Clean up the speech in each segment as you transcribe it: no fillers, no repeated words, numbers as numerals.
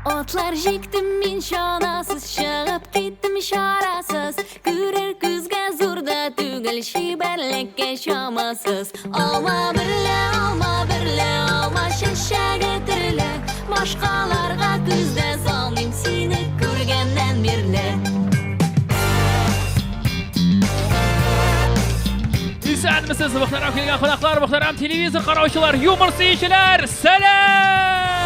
Атлар җиктем мин чанасыз, чыгып киттем чарасыз. Күрер күзгә зур да түгел, чибәрлеккә чамасыз. Алма берлә, алма берлә, алма чәчәге төрле. Башкаларга күз дә салмыйм сине күргәннән бирле. Исәнмесез, мөхтәрәм килгән кунаклар, мөхтәрәм телевизор караучылар, юмор сөючеләр, сәлам!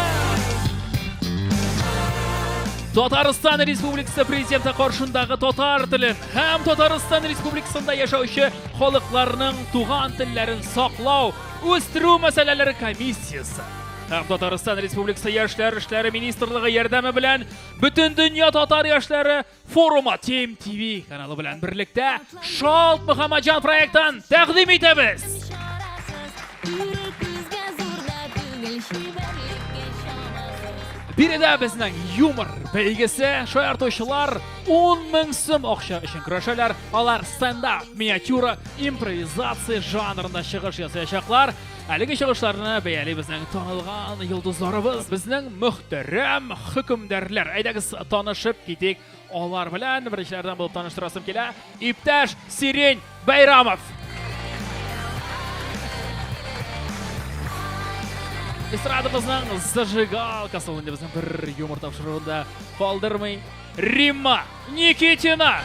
Татарстан Республикасы Президенты каршындагы татар телен һәм Татарстан Республикасында яшәүче халыкларның туган телләрен саклау, үстерү мәсьәләләре комиссиясе һәм Татарстан Республикасы Яшьләр эшләре министрлыгы ярдәме белән Бөтендөнья татар яшьләре форумы Team TV каналы белән берлектә Шалт Мөхәммәтҗан проектын тәкъдим итәбез. Биредә безнең юмор бәйгесе, шаяртучылар 10 мең сум акча өчен көрәшәләр. Алар стендап, миниатюра, импровизация жанрында чыгыш ясаячаклар. Әлеге чыгышларны бәяли безнең танылган йолдызларыбыз, безнең мөхтәрәм хөкемдарлар. Әйдәгез танышып китик алар белән. Беренчеләрдән булып таныштырасым килә. Иптәш Сирень Байрамов. Эстрадабызның зажигалкасы ул инде безнең бер юмор тапшыруында калдырмый. Римма Никитина!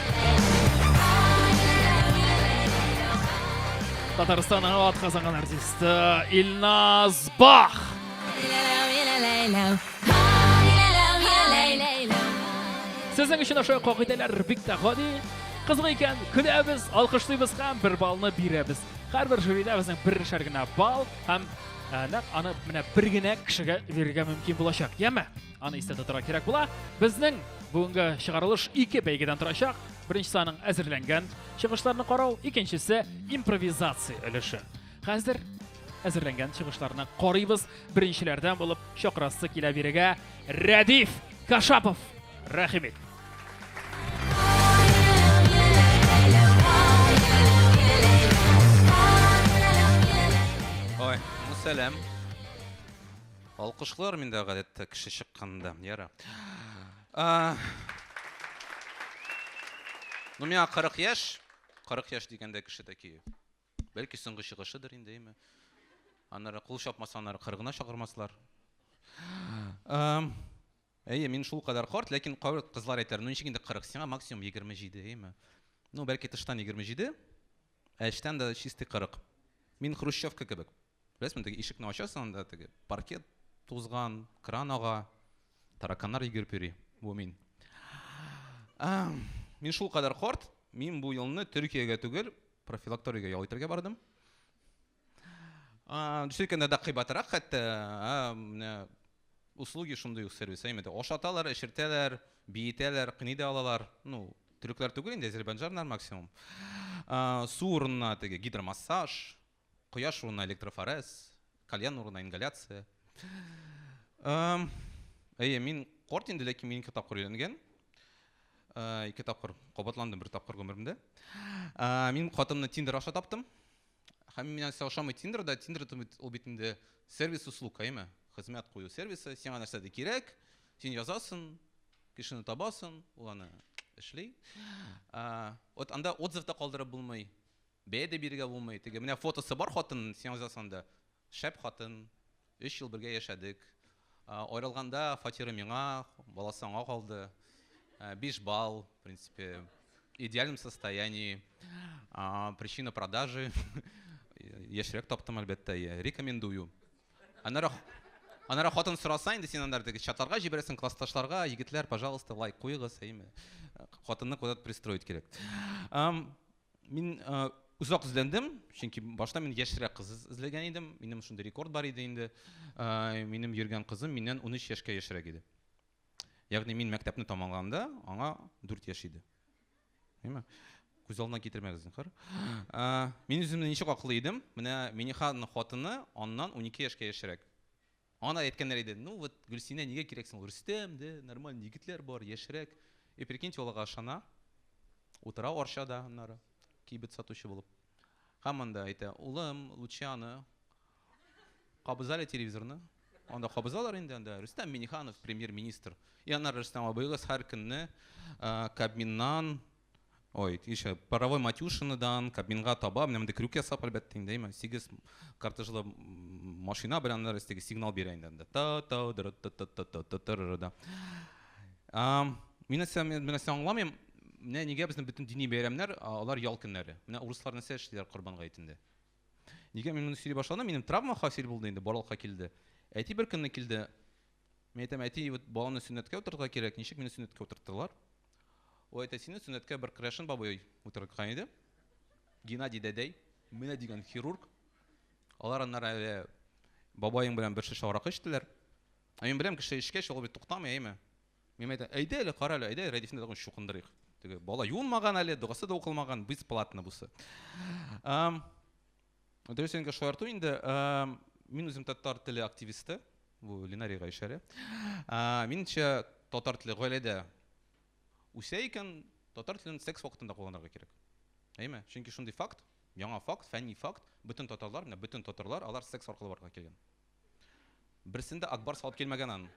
Татарстанның атказанган артисты Илназ Бах! Сезнең өчен ошо кагыйдәләр бик тә гади. Кызык икән, көләбез, алкышлыйбыз һәм бер баллны бирәбез. Һәрбер жюрида безнең берничәр генә балл һәм нәкъ аны менә бер генә кешегә бирергә мөмкин булачак. Яме? Аны истә тотарга кирәк була. Безнең бүгенге чыгарылыш ике бәйгедән торачак. Беренчесе аның әзерләнгән чыгышларны карау, икенчесе импровизация өлеше. Хәзер әзерләнгән чыгышларны карыйбыз. Беренчеләрдән булып чакырасы килә бирегә Рәдиф Кашапов. Рәхим ит. Ой, ну сәлам. Алкышлар миндә гадәттә кеше чыкканда. Яра. Ну, миңа 40 яшь. 40 яшь дигәндә кеше такие. Бәлки соңгы чыгышыдыр инде, әйме. Аннары кул чапмаса, аннары кыргына чакырмаслар. Әйе, мин шул кадәр карт, ләкин кайбер кызлар әйтәләр, ну ничек инде 40, сиңа максимум 27, әйме. Ну, бәлки тыштан 27, ә эчтән дә чистый 40. Мин хрущевка кебек. Беләсезме, теге ишекне ачасың, анда теге паркет тузган, кран ага, тараканнар йөгереп йөри. Бу мин. Мин шул кадәр карт, мин бу елны Төркиягә түгел, профилакториягә ял итәргә бардым. Дөрес әйткәндә дә кыйбатрак хәтта, менә услуги шундый ук сервис, әйме, ашаталар, эчертәләр, биетәләр, кыйный да алалар. Ну, төрекләр түгел инде, азербайджаннар максимум. Су урынына теге гидромассаж, Кояш урынына электрофорез, кальян урынына ингаляция. Әйе, мин карт инде, ләкин мин ике тапкыр өйләнгән. Ике тапкыр кабатландым бер тапкыр гомеремдә. Мин хатынны Тиндер аша таптым. Һәм миңа нәрсә ошамый Тиндерда, Тиндер ул бит инде сервис услуг, әйеме? Хезмәт кую сервисы, сиңа нәрсә дә кирәк, син язасың, кешене табасың, ул аны эшли. Вот анда отзыв та калдырып булмый. Бәя дә бирергә булмый. Теге менә фотосы бар хатын, син язасың анда. Шәп хатын. Өч ел бергә яшәдек. Аерылганда фатиры миңа, баласы аңа калды. 5 балл, в принципе, идеальном состоянии. Причина продажи. Яшьрәк таптым, әлбәттә. Рекомендую. Аннары Аннары хатын сораса, инде син аннары теге чатларга җибәрәсең, классташларга, егетләр, пожалуйста, лайк куегыз, әйме. Хатынны куда-то пристроить кирәк. Мин озак эзләндем, чөнки башта мин яшьрәк кыз эзләгән идем. Минем шундый рекорд бар иде инде. Минем йөргән кызым миннән 13 яшькә яшьрәк иде. Ягъни мин мәктәпне тәмамлаганда аңа 4 яшь иде. Әйме? Күз алдына китермәгез, зинһар. Мин үземне ничек акыллы идем? Менә Миниханның хатыны аннан 12 яшькә яшьрәк. Аңа әйткәннәр иде, ну вот Гөлсинә нигә кирәк соң, Рөстәм, дә, нормальный егетләр бар, яшьрәк. И прикиньте, ул ага ышана. Утыра Арчада аннары, кибет сатучы булып. Һәм анда әйтә, улым, Лучано, кабыз әле телевизорны. Анда кабызалар инде, анда Рөстәм Минниханов, премьер-министр. И аннары Рөстәм абыегыз һәр көнне Кабминнан, ой, еще паровой Матюшинадан Кабминга таба, менә монда крюк ясап, әлбәттә инде, әйме, 8 кортежлы машина белән аннары теге сигнал бирә инде анда. Та та дыр та та та та та та да. Мин нәрсә, мин нәрсә аңламыйм, менә нигә безнең бөтен дини бәйрәмнәр, алар ял көннәре. Менә урыслар нәрсә эшлиләр Корбан гаетендә? Нигә мин моны сөйли башладым? Минем травма хасил булды инде, барлыкка килде. Әти бер көнне килде. Мин әйтәм, әти, вот баланы сөннәткә утыртырга кирәк, ничек мине сөннәткә утырттылар? Ул әйтә, сине сөннәткә бер крәшен бабай утырткан иде. Геннадий дәдәй, менә дигән хирург. Алар аннары әле бабаең белән бер шешә аракы эчтеләр. Ә мин беләм, кеше эчкәч, ул бит туктамый, әйме? Мин әйтәм, әйдә әле, кара әле, әйдә, Рәдифне тагын чукындырыйк. Теге бала юынмаган әле, догасы да укылмаган, бесплатно бусы. Дөресен шаярту инде, мин үзем татар теле активисты, бу Ленарига ишарә. Минемчә, татар теле гаиләдә үсә икән, татар телен секс вакытында кулланырга кирәк. Әйме? Чөнки шундый факт, яңа факт, фәнни факт, бөтен татарлар, менә бөтен татарлар, алар секс аркылы барлыкка килгән. Берсен дә Акбар салып килмәгән аның.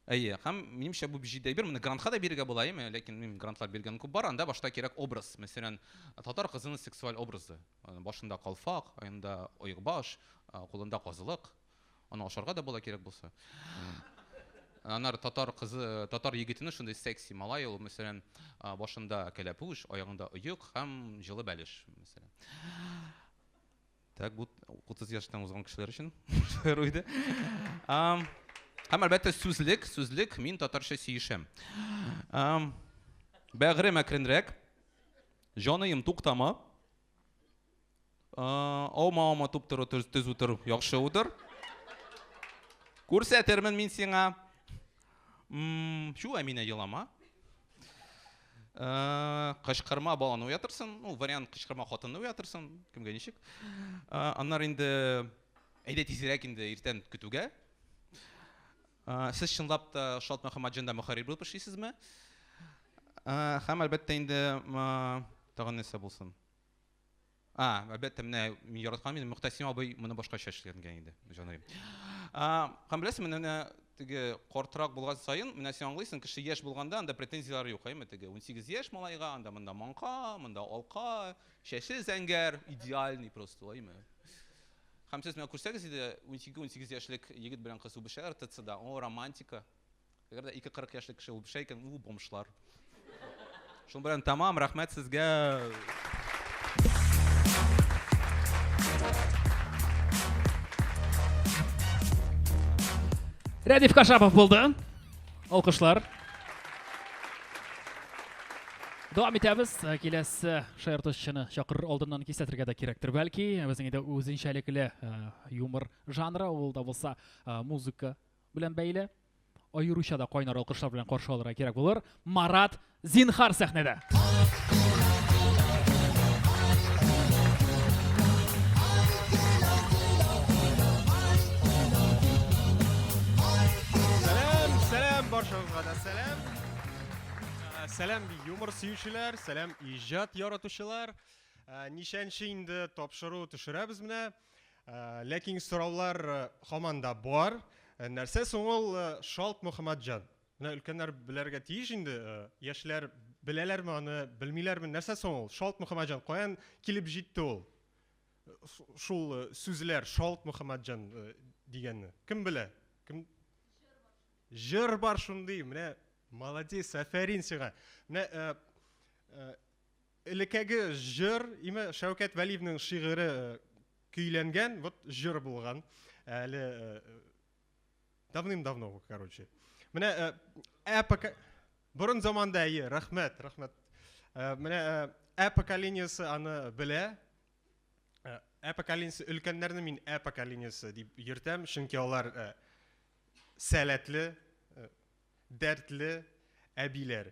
Әйе, һәм минемчә бу җитди әйбер, моны грантка да бирергә була, әйеме? Ләкин мин грантлар биргән күп бар, анда башта кирәк образ. Мәсәлән, татар кызының сексуаль образы. Башында калфак, аянда оекбаш, кулында казылык. Аны ашарга да була кирәк булса. Аннары татар кызы, татар егетенең шундый секси малай ул, мәсәлән, башында кәләпүш, аягында оек һәм җылы бәлеш, мәсәлән. Так, бу 30 яшьтән узган кешеләр өчен шаяру иде. Һәм әлбәттә сүзлек, сүзлек мин татарча сөешәм. Бәгърем әкренрәк, җаныем туктама. Аума, аума, туп-туры төз, төз утыр, яхшы утыр. Күрсәтермен мин сиңа. Чу, Әминә, елама. Кычкырма баланы уятырсың. Ну, вариант кычкырма хатынны уятырсың. Кемгә ничек. Аннары инде әйдә тизрәк инде иртән көтүгә. Сез чынлап та Шат Мөхәммәтҗанда мөхәррир булып эшлисезме? Һәм әлбәттә инде тагын нәрсә булсын. А, әлбәттә, менә мин яраткан минем Мөхтәсим абый моны башкача эшләнгән иде, җаныем. Һәм беләсеңме, менә теге картрак булган саен, менә син аңлыйсың, кеше яшь булганда анда претензияләр юк, әйме, теге 18 яшь малайга, анда монда маңка, монда алка, чәче зәңгәр, идеальный просто, әйме. Һәм сез менә күрсәгез иде, 12-18 яшьлек егет белән кыз үбешәләр ТЦда, о, романтика. Әгәр дә 2-40 яшьлек кеше үбешә икән, у, бомжлар. Шуның белән тәмам, рәхмәт сезгә. Рәдиф Кашапов булды. Алкышлар. Дәвам итәбез. Киләсе шаяртучыны чакырыр алдыннан кисәтергә дә кирәктер бәлки. Безнең инде үзенчәлекле юмор жанры, ул да булса музыка белән бәйле. Аеруча да кайнар алкышлар белән каршы алырга кирәк булыр. Марат Зинхар сәхнәдә. Сәлам, сәлам баршагызга да сәлам. Сәлам юмор сөючеләр, сәлам иҗат яратучылар. Ничәнче инде тапшыру төшерәбез менә. Ләкин сораулар һаман да бар. Нәрсә соң ул Шалт Мөхәммәтҗан? Менә өлкәннәр белергә тиеш инде, яшьләр беләләрме аны, белмиләрме? Нәрсә соң ул Шалт Мөхәммәтҗан? Каян килеп җитте ул? Шул сүзләр Шалт Мөхәммәтҗан дигәнне. Кем белә? Кем? Җыр бар шундый. Менә молодец, афәрин сиңа. Менә Элеккеге җыр, име Шәүкәт Вәлиевнең шигыре көйләнгән, вот җыр булган. Әле давным-давно, короче. Менә ә пока борын заманда әйе, рәхмәт, рәхмәт. Менә ә поколениясе аны белә. Ә поколениясе өлкәннәрне мин ә поколениясе дип йөртәм, чөнки алар сәләтле, дәртле әбиләр.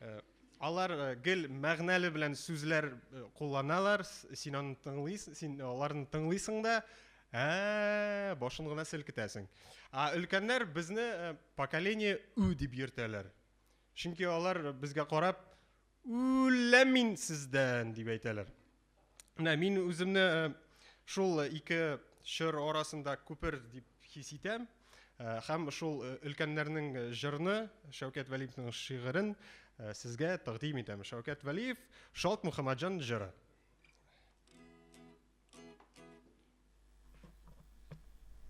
Э, алар э, гел мәгънәле белән сүзләр э, кулланалар, син аны тыңлыйсың, син аларны тыңлыйсың да, ә, башын гына селкетәсең. Ә өлкәннәр безне поколение Ү дип йөртәләр. Чөнки алар безгә карап, үләм мин сездән дип әйтәләр. Менә мин үземне шул ике чор арасында күпер дип хис итәм. Һәм шул өлкәннәрнең җырны, Шәүкәт Вәлиевның шигырен сезгә тәкъдим итәм. Шәүкәт Вәлиев, Шалт Мөхәммәтҗан җыры.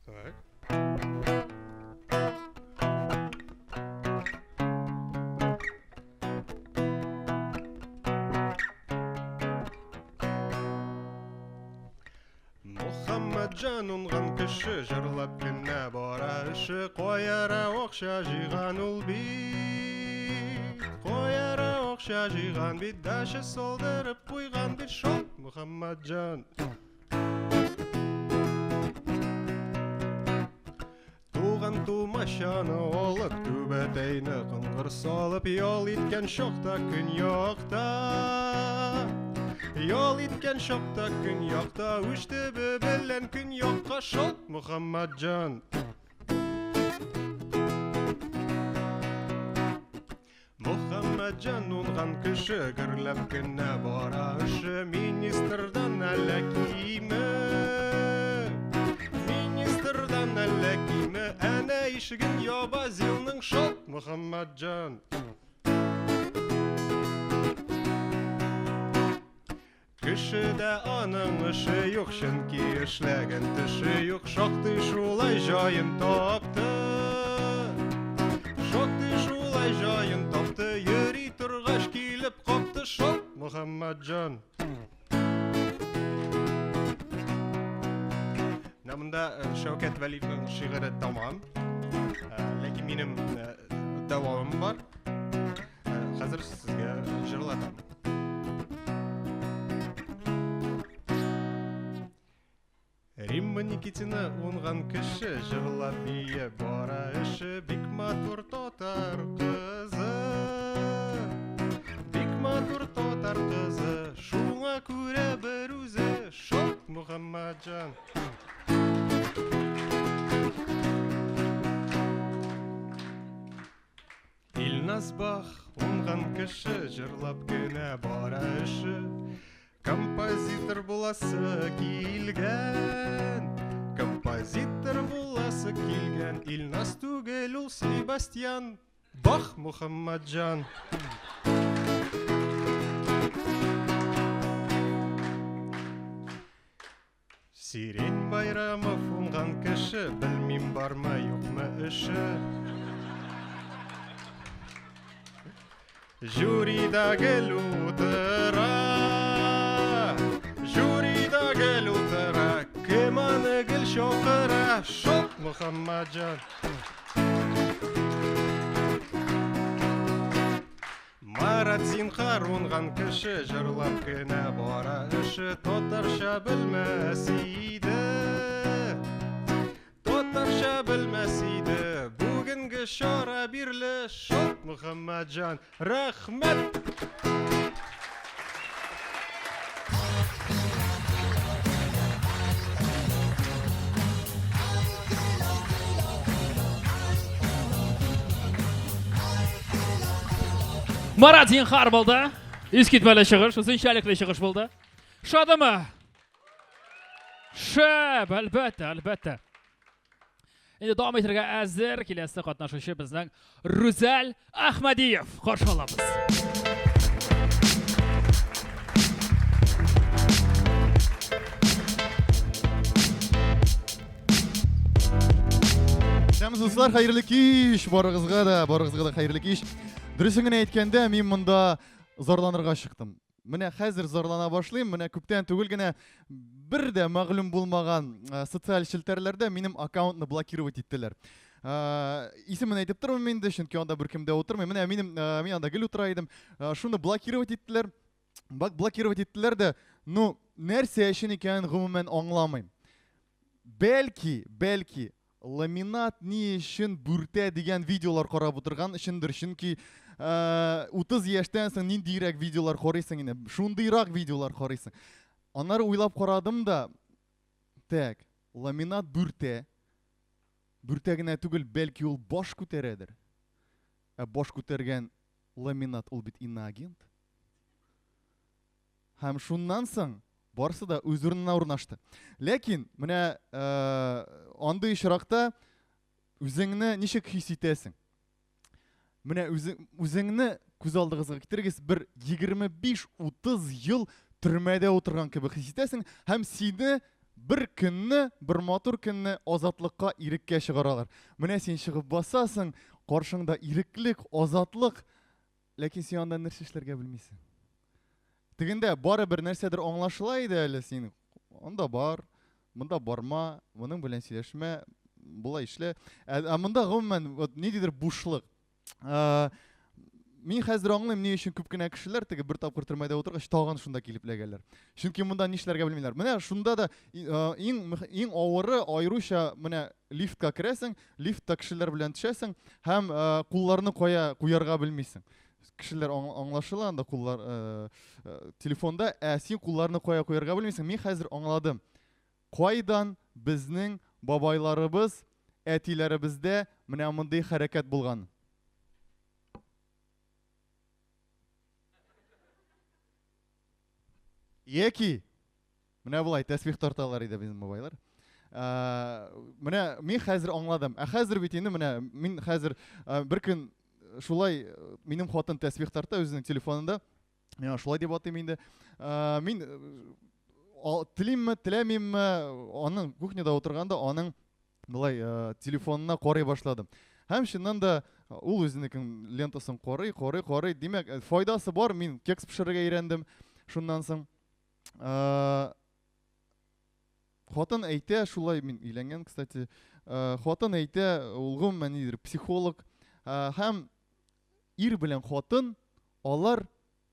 Так. Мөхәммәтҗан уңган кеше җырлап кенә бара эше каяра акча җыйган ул бит каяра акча җыйган бит дача салдырып куйган бит шул Мөхәммәтҗан Туган тумачаны алып, түбәтәйне кыңгыр салып, ял иткән чакта көньякта. Ял иткән чакта көньякта, уч төбе белән көньякка шалт, Мөхәммәтҗан. Мөхәммәтҗан унган кеше гөрләп кенә бара эше министрдан әллә киме. Министрдан әллә киме, әнә ишеген яба ЗИЛның шалт Мөхәммәтҗан. Кешедә аның эше юк, чөнки эшләгән төше юк, шактый шулай җаен тапты. Шактый шулай җаен тапты, йөри торгач килеп капты шалт Мөхәммәтҗан. Менә монда э, Шәүкәт Вәлиевнең шигыре тәмам. Э, ләкин минем э, дәвамым бар. Хәзер сезгә җырлатам. Римма Никитина унган кеше җырлап бие бара эше бик матур татар кызы. Бик матур татар кызы, шуңа күрә бер үзе Шот Мөхәммәтҗан. Илназ Бах уңган кеше, җырлап кенә бара эше. Композитор буласы килгән, композитор буласы килгән. Илназ түгел ул Себастьян Бах Мөхәммәтҗан. Сирень Байрамов уңган кеше, белмим бармы, юкмы эше. Жюрида гел утыра, жюрида гел утыра, кем аны гел чакыра, Шок Мөхәммәтҗан. Марат зинһар уңган кеше, җырлап кенә бара эше, татарча белмәс иде. Татарча белмәс иде. Бүгенге чара бирле Шот Мөхәммәтҗан. Рәхмәт! Марат Зинхар булды. Искитмәле чыгыш, үзенчәлекле чыгыш булды. Шадымы? Шәп, әлбәттә, әлбәттә. Инде дәвам итәргә әзер киләсе катнашучы безнең Рүзәл Әхмәдиев. Каршы алабыз. Сәлам дуслар, хәерле кич барыгызга да, барыгызга да хәерле кич. Дөресен генә әйткәндә, мин монда зарланырга чыктым. Менә хәзер зарлана башлыйм, менә күптән түгел генә бер дә мәгълүм булмаган э, социаль челтәрләрдә минем аккаунтны блокировать иттеләр. Э, исемен әйтеп тормыйм инде, чөнки анда беркем дә утырмый. Менә минем э, мин анда гел утыра идем. Шуны блокировать иттеләр. Блокировать иттеләр дә, ну, нәрсә өчен икәнен гомумән аңламыйм. Бәлки, бәлки, Ламинат ни өчен бүртә дигән видеолар карап утырган өчендер, чөнки 30 яшьтән соң ниндирәк видеолар карыйсың инде, шундыйрак видеолар карыйсың. Аннары уйлап карадым да, так, ламинат бүртә, бүртә генә түгел, бәлки ул баш күтәрәдер. Ә баш күтәргән ламинат ул бит иноагент. Һәм шуннан соң Барысы да үз урынына урнашты. Ләкин менә андый очракта үзеңне ничек хис итәсең? Менә үзеңне күз алдыгызга китерегез, бер 25-30 ел төрмәдә утырган кебек хис итәсең һәм сине бер көнне, бер матур көнне азатлыкка, иреккә чыгаралар. Менә син чыгып басасың, каршыңда иреклек, азатлык, ләкин син анда нәрсә эшләргә белмисең. Тегендә барыбер нәрсәдер аңлашыла иде әле син. Анда бар, монда барма, моның белән сөйләшмә, болай эшлә. Ә монда гомумән вот ниндидер бушлык. Мин хәзер аңлыйм, ни өчен күп кенә кешеләр теге бер тапкыр төрмәдә утыргач тагын шунда килеп эләгәләр. Чөнки монда нишләргә белмиләр. Менә шунда да иң авыры аеруча менә лифтка керәсең, лифтта кешеләр белән төшәсең һәм кулларны кая куярга белмисең. Кешеләр аңлашыла анда куллар телефонда, ә син кулларны кая куярга белмисең. Мин хәзер аңладым. Кайдан безнең бабайларыбыз, әтиләребездә менә мондый хәрәкәт булган? Яки менә болай тәсбих тарталар иде безнең бабайлар. Менә мин хәзер аңладым. Ә хәзер бит инде менә мин хәзер бер көн шулай минем хатын тәсбих тарта үзенең телефонында. Миңа шулай дип атыйм инде. Мин телимме, теләмимме, аның кухняда утырганда аның болай телефонына карый башладым. Һәм чыннан да ул үзенекен лентасын карый, карый, карый. Димәк, файдасы бар, мин кекс пешерергә өйрәндем шуннан соң. Хатын әйтә, шулай мин өйләнгән, кстати. Хатын әйтә, ул гомумән нидер психолог. Һәм ир белән хатын алар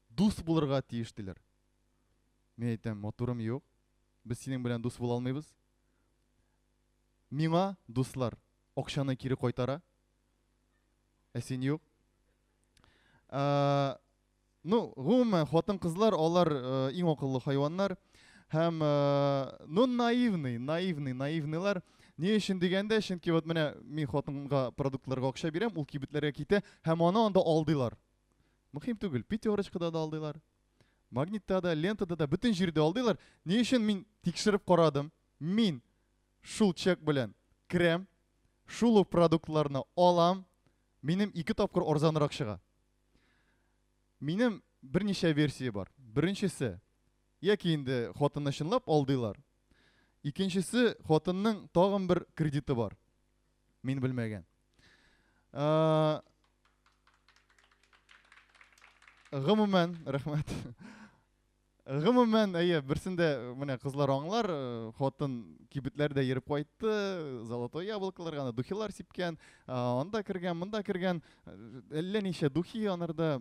дус булырга тиеш диләр. Мин әйтәм, матурым юк. Без синең белән дус була алмыйбыз. Миңа дуслар акчаны кире кайтара. Ә син юк. Ну, гомумән, хатын-кызлар алар иң акыллы хайваннар. Һәм, ну, наивный, наивный, наивныйлар. Ни өчен дигәндә, чөнки вот менә мин хатынга продуктларга акча бирәм, ул кибетләргә китә һәм аны анда алдыйлар. Мөһим түгел, Пятерочкада да алдыйлар, Магнитта да, Лентада да, бөтен җирдә алдыйлар. Ни өчен мин тикшереп карадым? Мин шул чек белән керәм, шул ук продуктларны алам, минем ике тапкыр арзанрак чыга. Минем берничә версия бар. Беренчесе, яки инде хатынны чынлап алдыйлар. Икенчесе, хатынның тагын бер кредиты бар. Мин белмәгән. Гомумән, рәхмәт. Гомумән, әйе, берсендә менә кызлар аңлар, хатын кибетләрдә йөреп кайтты, золотой яблоколарга аны духилар сипкән, анда кергән, монда кергән, әллә ничә духи анарда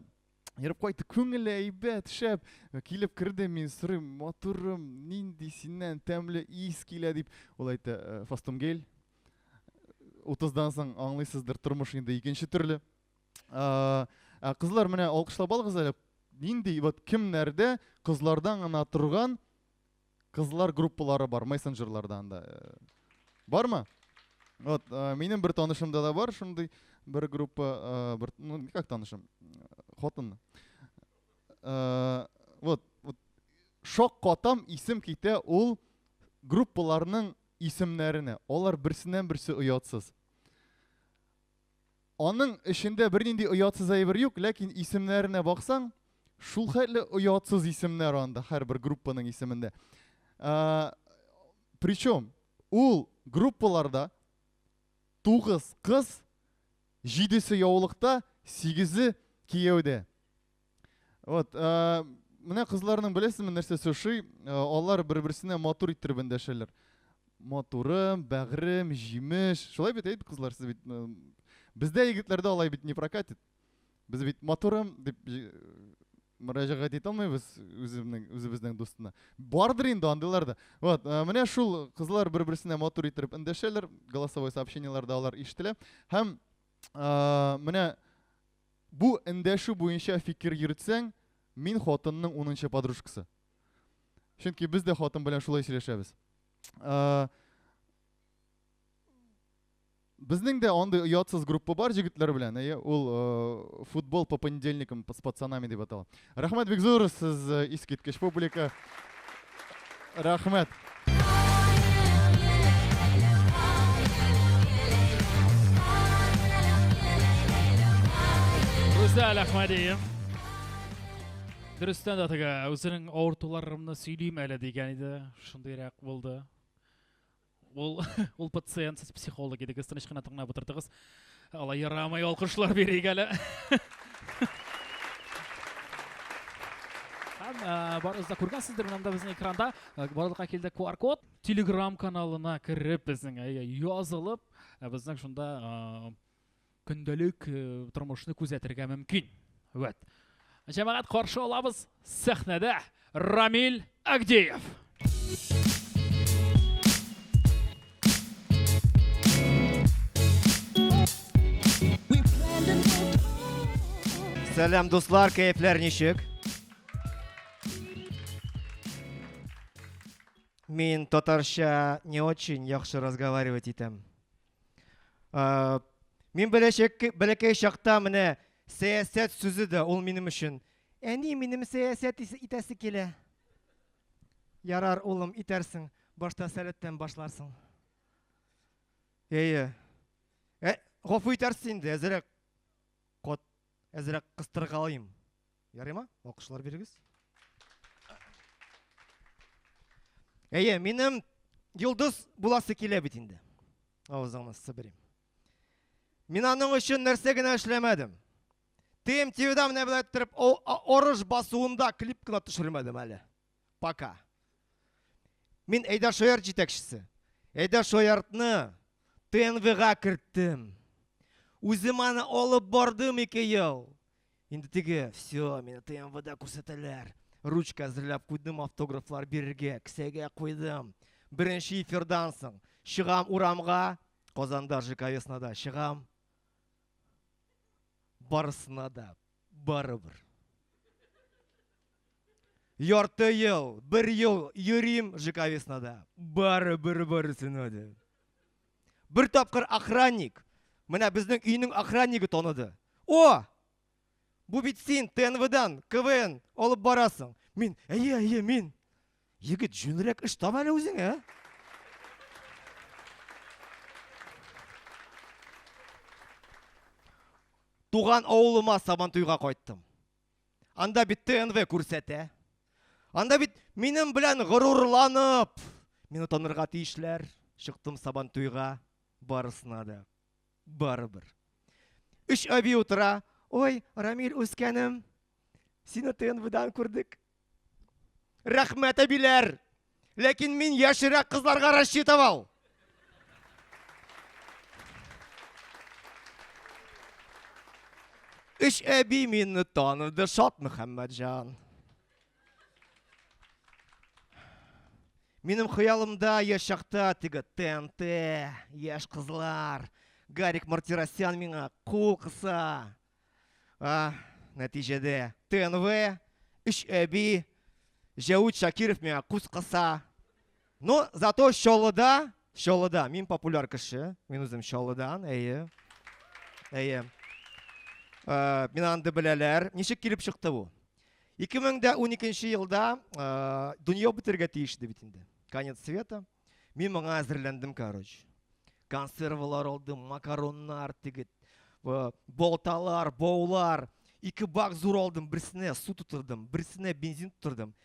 йөреп кайтты, күңеле әйбәт, шәп. Килеп керде, мин сорыйм, матурым, нинди синнән тәмле ис килә дип. Ул әйтте, фастум гель. 30-дан соң аңлыйсыздыр, тормыш инде икенче төрле. Ә кызлар менә алкышлап алыгыз әле. Нинди вот кемнәрдә кызлардан гына торган кызлар группалары бар мессенджерларда анда. Бармы? Вот, минем бер танышымда да бар шундый бер группа, бер, ну, как танышым, хатын. Вот, вот шок катам, исем китә ул группаларның исемнәренә. Алар берсеннән берсе оятсыз. Аның эчендә бернинди оятсыз әйбер юк, ләкин исемнәренә баксаң, шул хәтле оятсыз исемнәр анда һәрбер группаның исемендә. Причем ул группаларда 9 кыз, 7-се яулыкта, 8-е кияүдә. Вот, менә кызларның беләсезме нәрсәсе ошый? Алар бер-берсенә матур иттереп эндәшәләр. Матурым, бәгърем, җимеш. Шулай бит, әйт, кызлар, сез бит бездә егетләрдә алай бит не прокатит. Без бит матурым дип мөрәҗәгать итә алмыйбыз үземнең үзебезнең дустына. Бардыр инде андыйлар да. Вот, менә шул кызлар бер-берсенә матур иттереп эндәшәләр, голосовой сообщениеләрдә алар ишетелә. Һәм менә Бу эндәшү буенча фикер йөртсәң, мин хатынның унынчы подружкасы. Чөнки без дә хатын белән шулай сөйләшәбез. Безнең дә андый оятсыз группа бар җегетләр белән. Әйе, ул футбол по понедельникам с пацанами дип атала. Рәхмәт бик зур, сез искиткеч публика. Рәхмәт. Рүзәл Әхмәдиев. Дөрестән дә теге үзенең авыртуларымны сөйлим әле дигән иде. Шундыйрак булды. Ул ул пациент, сез психолог идегез, тыныч кына тыңлап утырдыгыз. Алай ярамый, алкышлар бирик әле. Һәм барыгыз да күргәнсездер, менә монда безнең экранда барлыкка килде QR-код. Telegram каналына кереп безнең язылып, безнең шунда көндәлек тормышны күзәтергә мөмкин. Вәт. Җәмәгать каршы алабыз сәхнәдә Рамил Агдеев. Сәлам, дуслар, кәефләр ничек? Мин татарча не очень яхшы разговаривать итәм. Мин бәләкәй чакта менә сәясәт сүзе дә ул минем өчен. Әни, минем сәясәт итәсе килә. Ярар, улым, итәрсең. Башта сәләттән башларсың. Әйе. Ә, гафу итәрсез инде, әзерәк кот, әзерәк кыстыргалыйм. Ярыймы? Алкышлар бирегез. Әйе, минем йолдыз буласы килә бит инде. Авызыңны сыбырыйм. Мин аның өчен нәрсә генә эшләмәдем. ТМТВда менә болай иттереп орыш басуында клип кына төшермәдем әле. Пока. Мин Әйдә Шоярт җитәкчесе. Әйдә Шояртны ТНВга керттем. Үзем аны алып бардым ике ел. Инде теге, все, мине ТНВда күрсәтәләр. Ручка әзерләп куйдым автографлар бирергә, кесәгә куйдым. Беренче эфирдан соң чыгам урамга, Казанда ЖК Веснада чыгам. Барысына да барыбер. Ярты ел, бер ел йөрим ЖК Веснада. Барыбер барысына да. Бер тапкыр охранник, менә безнең өйнең охраннигы таныды. О! Бу бит син ТНВдан КВН алып барасың. Мин, әйе, әйе, мин. Егет, җүнрәк эш тап әле үзеңә. Туган авылыма Сабантуйга кайттым. Анда бит ТНВ күрсәтә. Анда бит минем белән горурланып, мине танырга тиешләр. Чыктым Сабантуйга, барысына да барыбер. Өч әби утыра. Ой, Рамил үскәнем, сине ТНВдан күрдек. Рәхмәт, әбиләр! Ләкин мин яшьрәк кызларга рассчитывал. Өч әби мине таныды, шат Мөхәммәтҗан. Минем хыялымда яшь чакта теге ТНТ, яшь кызлар, Гарик Мартиросян миңа кул кыса. А, нәтиҗәдә ТНВ, өч әби, Җәүит Шакиров миңа күз кыса. Но зато Чаллыда, Чаллыда мин популяр кеше, мин үзем Чаллыдан, әйе. Әйе. Э, мин анда беләләр. Ничек килеп чыкты бу? 2012 елда э, дөнья бетергә тиеш иде бит инде. Конец света. Мин моңа әзерләндем, короче. Консервалар алдым, макароннар, теге э, балталар, баулар. Ике бак зур алдым, берсенә су тутырдым, берсенә бензин тутырдым.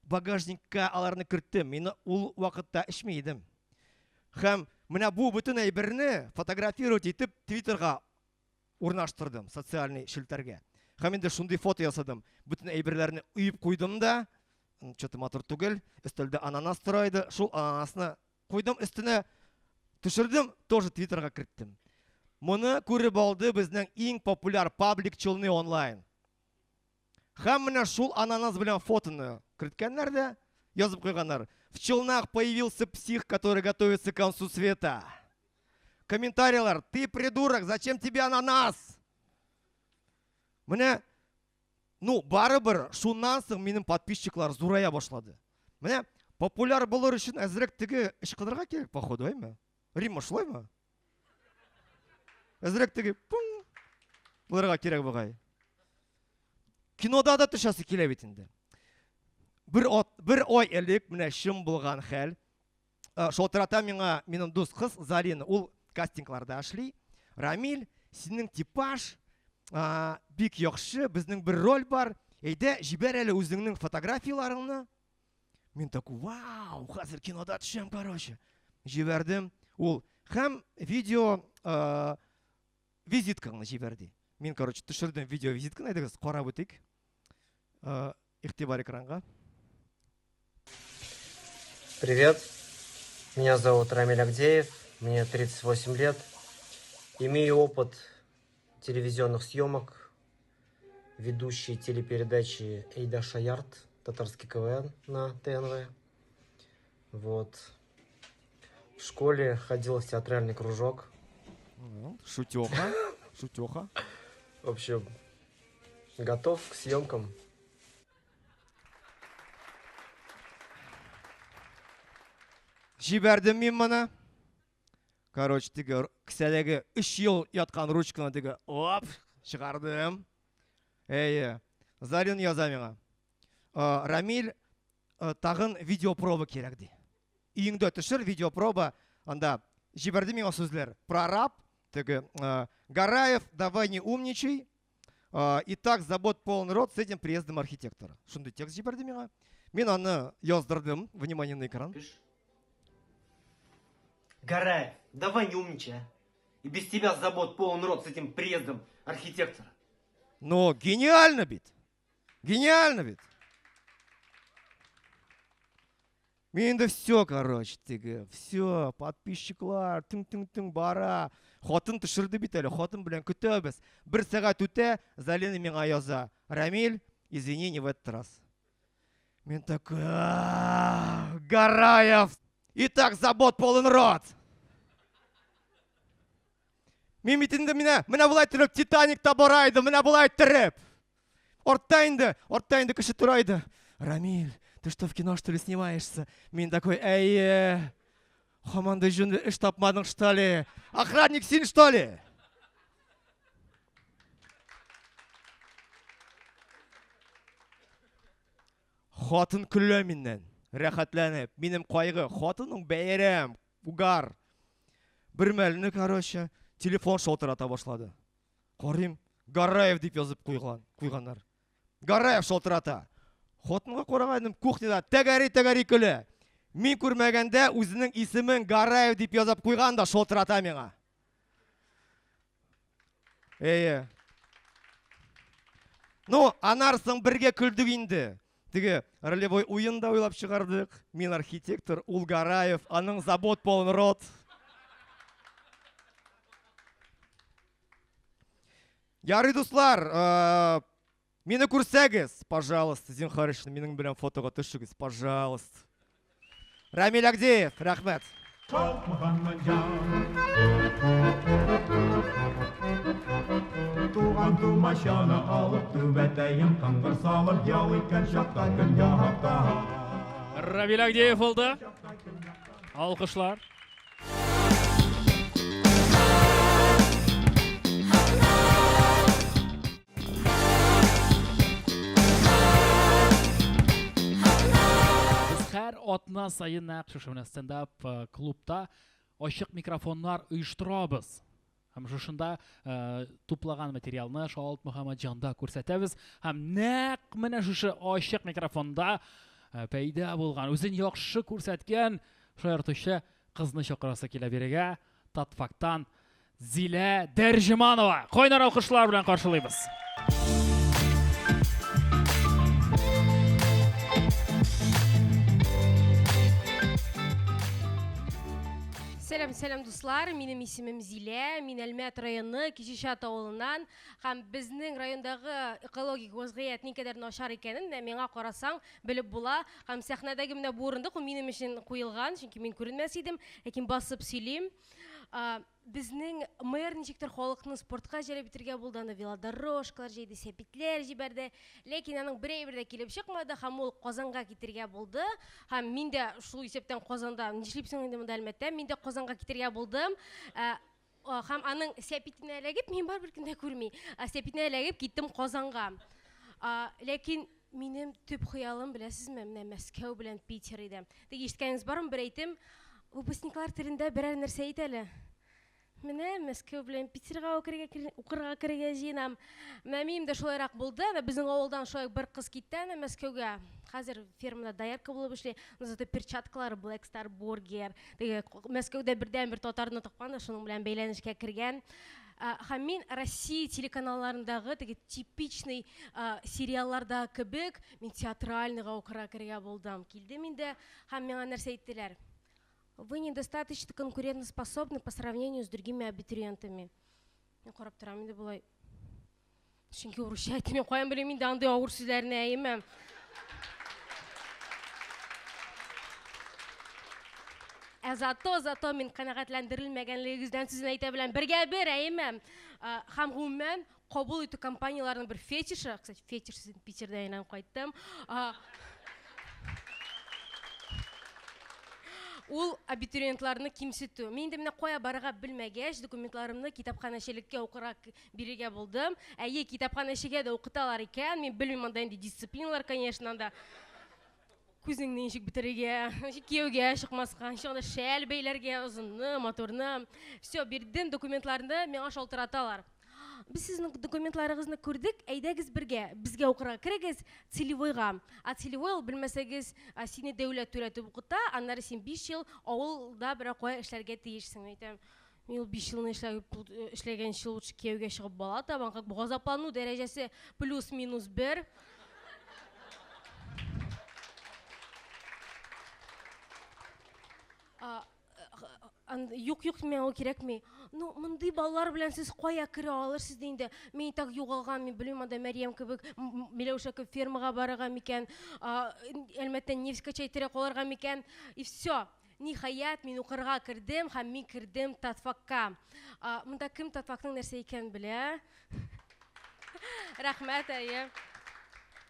Багажникка аларны керттем. Мин ул вакытта эчми идем. Һәм менә бу бөтен әйберне фотографировать итеп Твиттерга урнаштырдым социальный челтәргә. Һәм инде шундый фото ясадым. Бөтен әйберләрне өеп куйдым да, что-то матур түгел, өстәлдә ананас тора иде, шул ананасны куйдым өстенә, төшердем, тоже Твиттерга керттем. Моны күреп алды безнең иң популяр паблик Челны онлайн. Һәм менә шул ананас белән фотоны керткәннәр дә, язып куйганнар. В Челнах появился псих, который готовится к концу света. Комментарийлар, ты придурок, зачем тебе ананас? Менә, ну, барыбер шуннан соң минем подписчиклар зурая башлады. Менә популяр булыр өчен әзрәк теге ычкынырга кирәк, походу, әйме? Римма, шулаймы? Әзрәк теге пуң булырга кирәк бугай. Кинода да төшәсе килә бит инде. Бер от, бер ай элек менә чын булган хәл. Шалтырата миңа минем дус кыз Зарина, ул кастингларда эшли. Рамиль, синең типаж бик яхшы, безнең бер роль бар. Әйдә, җибәр әле үзеңнең фотографияләреңне. Мин такой, вау, хәзер кинода төшәм, короче. Җибәрдем. Ул һәм видео визиткаңны җибәр ди. Мин, короче, төшердем видео визитканы, әйдәгез, карап үтик. Игътибар экранга. Привет, меня зовут Рамиль Агдеев, мне 38 лет. Имею опыт телевизионных съемок, ведущий телепередачи Эйда Шаярт, татарский КВН на ТНВ. Вот. В школе ходил в театральный кружок. Шутеха, шутеха. В общем, готов к съемкам. Җибәрдем мин моны. Короче, теге кесәдәге 3 ел яткан ручканы теге оп, чыгардым. Әйе. Зарин яза миңа. Рамиль, тагын видеопроба кирәк ди. Өеңдә төшер видеопроба, анда җибәрде миңа сүзләр. Прораб, теге Гараев, давай не умничай. Итак, забот полон рот с этим приездом архитектора. Шундый текст җибәрде миңа. Мин аны яздырдым. Внимание на экран. Гараев, давай не умничай, а. И без тебя забот полон рот с этим приездом архитектора. Но гениально бит. Гениально бит. Мин инде все, короче, теге, все, подписчиклар, тың-тың-тың бара. Хатын төшерде бит әле, хатын белән көтәбез. Бер сәгать үтә, Залина миңа яза. Рамиль, извини, не в этот раз. Мин такой, Гараев, и так забот полон рот. Мин бит инде менә, менә болай торып Титаникта бара идем, менә болай торып. Артта инде, артта инде кеше тора иде. Рамиль, ты что, в кино что ли снимаешься? Мин такой, әйе. Һаман да җүнле эш тапмадың, что ли? Охранник син, что ли? Хатын көлә миннән, рәхәтләнеп. Минем кайгы, хатының бәйрәм, угар. Бер мәлне, короче, телефон шалтырата башлады. Карыйм, Гараев дип язып куйган, куйганнар. Гараев шалтырата. Хатынга караган идем, кухняда тәгәри-тәгәри көлә. Мин күрмәгәндә үзенең исемен Гараев дип язып куйган да шалтырата миңа. Әйе. Ну, аннан соң бергә көлдек инде. Теге ролевой уен да уйлап чыгардык. Мин архитектор, ул Гараев, аның забот полон рот. Ярый, дуслар, мине күрсәгез, пожалуйста, зинһар өчен минем белән фотога төшегез, пожалуйста. Рамиль Агдеев, рәхмәт. Туган тумачаны алып түбәтәен кыңгыр салып ял иткән чакта көньякта. Равиль Агдеев булды. Алкышлар. Без һәр атна саен нәкъ шушы менә стендап э, клубта ачык микрофоннар оештырабыз. Һәм шушында э, туплаган материалны Шалт Мөхәммәтҗанда күрсәтәбез. Һәм нәкъ менә шушы ачык микрофонда э, пәйда булган, үзен яхшы күрсәткән шаяртучы кызны чакырасы килә бирегә. Татфактан Зилә Дәрҗеманова. Кайнар алкышлар белән каршылыйбыз. Сәлам, сәлам, дуслар. Минем исемем Зилә. Мин Әлмәт районы Кичечат авылыннан. Һәм безнең райондагы экологик вазгыять никадәр начар икәнен менә миңа карасаң белеп була. Һәм сәхнәдәге менә бу урындык ул минем өчен куелган, чөнки мин күренмәс идем, ләкин басып сөйлим. Безнең мэр ничектер халыкны спортка җәлеп итәргә булды, анда велодорожкалар җәйде, сәпитләр җибәрде. Ләкин аның бер әйбер дә килеп чыкмады һәм ул Казанга китергә булды. Һәм мин дә шул исәптән Казанда, нишлипсең инде монда Әлмәттә, мин дә Казанга китергә булдым. Һәм аның сәпитенә эләгеп, мин барыбер кем дә күрми, сәпитенә эләгеп киттем Казанга. Ләкин Минем төп хыялым, беләсезме, менә Мәскәү белән Питер иде. Теге ишеткәнегез бармы, бер әйтем, выпускниклар телендә берәр нәрсә әйт әле. Менә Мәскәү белән Питерга укырга керергә җыенам. Менә минем дә шулайрак булды. Әнә безнең авылдан шулай бер кыз китте әнә Мәскәүгә. Хәзер фермада доярка булып эшли. Но зато перчаткалары Black Star Burger. Теге Мәскәүдә бердәнбер татарны тапкан да шуның белән бәйләнешкә кергән. Һәм мин Россия телеканалларындагы теге типичный сериалларда кебек мин театральныйга укырга керергә булдым. Килдем инде һәм миңа нәрсә әйттеләр? Вы недостаточно конкурентоспособны по сравнению с другими абитуриентами. Мин карап торам инде болай. Чөнки урысча әйтте, мин каян белим инде андый авыр сүзләрне, әйеме? Ә зато, зато мин канәгатьләндерелмәгәнлегегездән сүзен әйтә беләм. Бергә бер, әйеме? Һәм гомумән кабул итү компанияләренең бер фетишы, кстати, фетиш сүзен Питердә әйләнеп кайттым. Ул абитуриентларны кимсетү. Мин инде менә кая барырга белмәгәч, документларымны китапханәчелеккә укырга бирергә булдым. Әйе, китапханәчегә дә укыталар икән. Мин белмим анда инде дисциплиналар, конечно, анда. Күзеңне ничек бетерергә, ничек кияүгә чыкмаска, ничек анда шәл бәйләргә, озынны, матурны. Все, бирдем документларны, миңа шалтыраталар. Без сезнең документларыгызны күрдек, әйдәгез бергә, безгә укырга керегез, целевойга. А целевой ул, белмәсәгез, сине дәүләт түләтеп укыта, аннары син 5 ел авылда берәр кая эшләргә тиешсең. Мин әйтәм, мин ул 5 елны эшләгәнче лучше кияүгә чыгып бала табам, как бы газаплану дәрәҗәсе плюс-минус бер. Юк, юк, миңа ул кирәкми. Ну, мондый балалар белән сез кая керә алырсыз ди инде. Мин так югалган, мин белмим, анда Мәрьям кебек, Миләүшә кебек фермага барырга микән, Әлмәттән нефть качать итәргә калырга микән. И все. Ниһаять, мин укырга кердем һәм мин кердем татфакка. Монда кем татфакның нәрсә икәнен белә? Рәхмәт, әйе.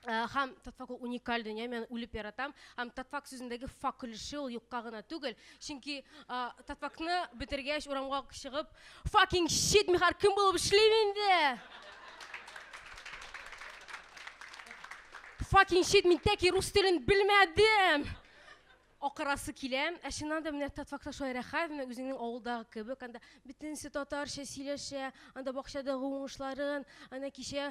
Һәм татфак ул уникаль дөнья, мин үлеп яратам. Һәм татфак сүзендәге фак өлеше ул юкка гына түгел. Чөнки татфакны бетергәч урамга чыгып, fucking shit, мин хәзер кем булып эшлим инде? Fucking shit, мин тәки рус телен белмәдем. Акырасы килә. Ә чыннан да менә татфакта шулай рәхәт, менә үзеңнең авылдагы кебек, анда бөтенесе татарча сөйләшә, анда бакчадагы уңышларын, ана кичә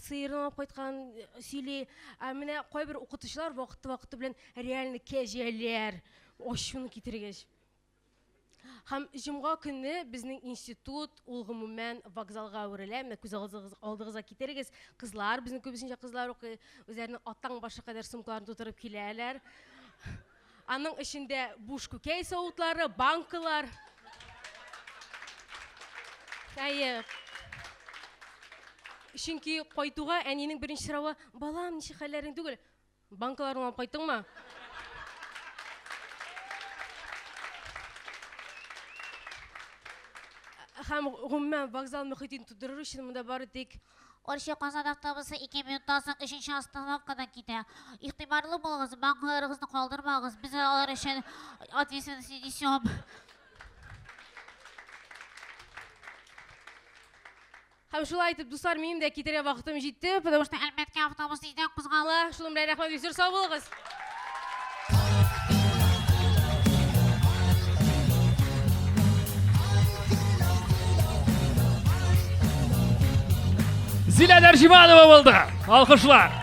сыерын алып кайткан сөйли. Ә менә кайбер укытучылар вакыты-вакыты белән реально кәҗәләр, ачуны китергәч. Һәм җомга көнне безнең институт ул гомумән вокзалга әверелә. Менә күз алдыгызга китерегез. Кызлар, безнең күбесенчә кызлар укый, үзләренең атаң башы кадәр сумкаларын тутырып киләләр. Аның эчендә буш күкәй савытлары, банкалар. Әйе. Чөнки кайтуга әнинең беренче соравы, балам, ничек хәлләрең түгел? Банкаларыңны алып кайттыңмы? Һәм гомумән вокзал мөхитен тудырыр өчен монда бары тик Арча Казан автобусы 2 минуттан соң өченче остановкадан китә. Игътибарлы булыгыз, банкаларыгызны калдырмагыз, без алар өчен ответственность не несем. Һәм шулай итеп, дуслар, минем дә китәргә вакытым җитте, потому что Әлмәткә автобус тиздән кузгала. Шуның белән рәхмәт, бик зур сау булыгыз. Зилә Дәрҗиманова булды. Алкышлар.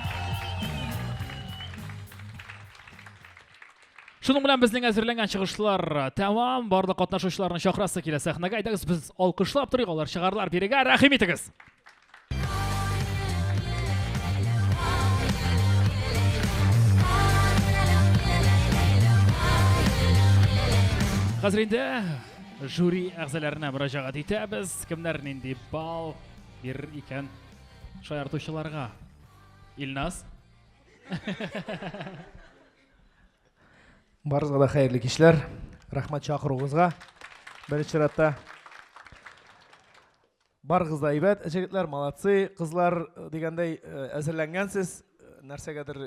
Шуның белән безнең әзерләнгән чыгышлар тәмам. Барлык катнашучыларны чакырасы килә сәхнәгә. Әйдәгез, без алкышлап торыйк, алар чыгарлар бирегә. Рәхим итегез. Хәзер инде жюри әгъзаларына мөрәҗәгать итәбез. Кемнәр нинди балл бирер икән шаяртучыларга? Илназ. Барыгызга да хәерле кичләр. Рәхмәт чакыруыгызга. Беренче чиратта барыгыз да әйбәт, җегетләр, молодцы, кызлар э, дигәндәй э, әзерләнгәнсез, э, нәрсәгәдер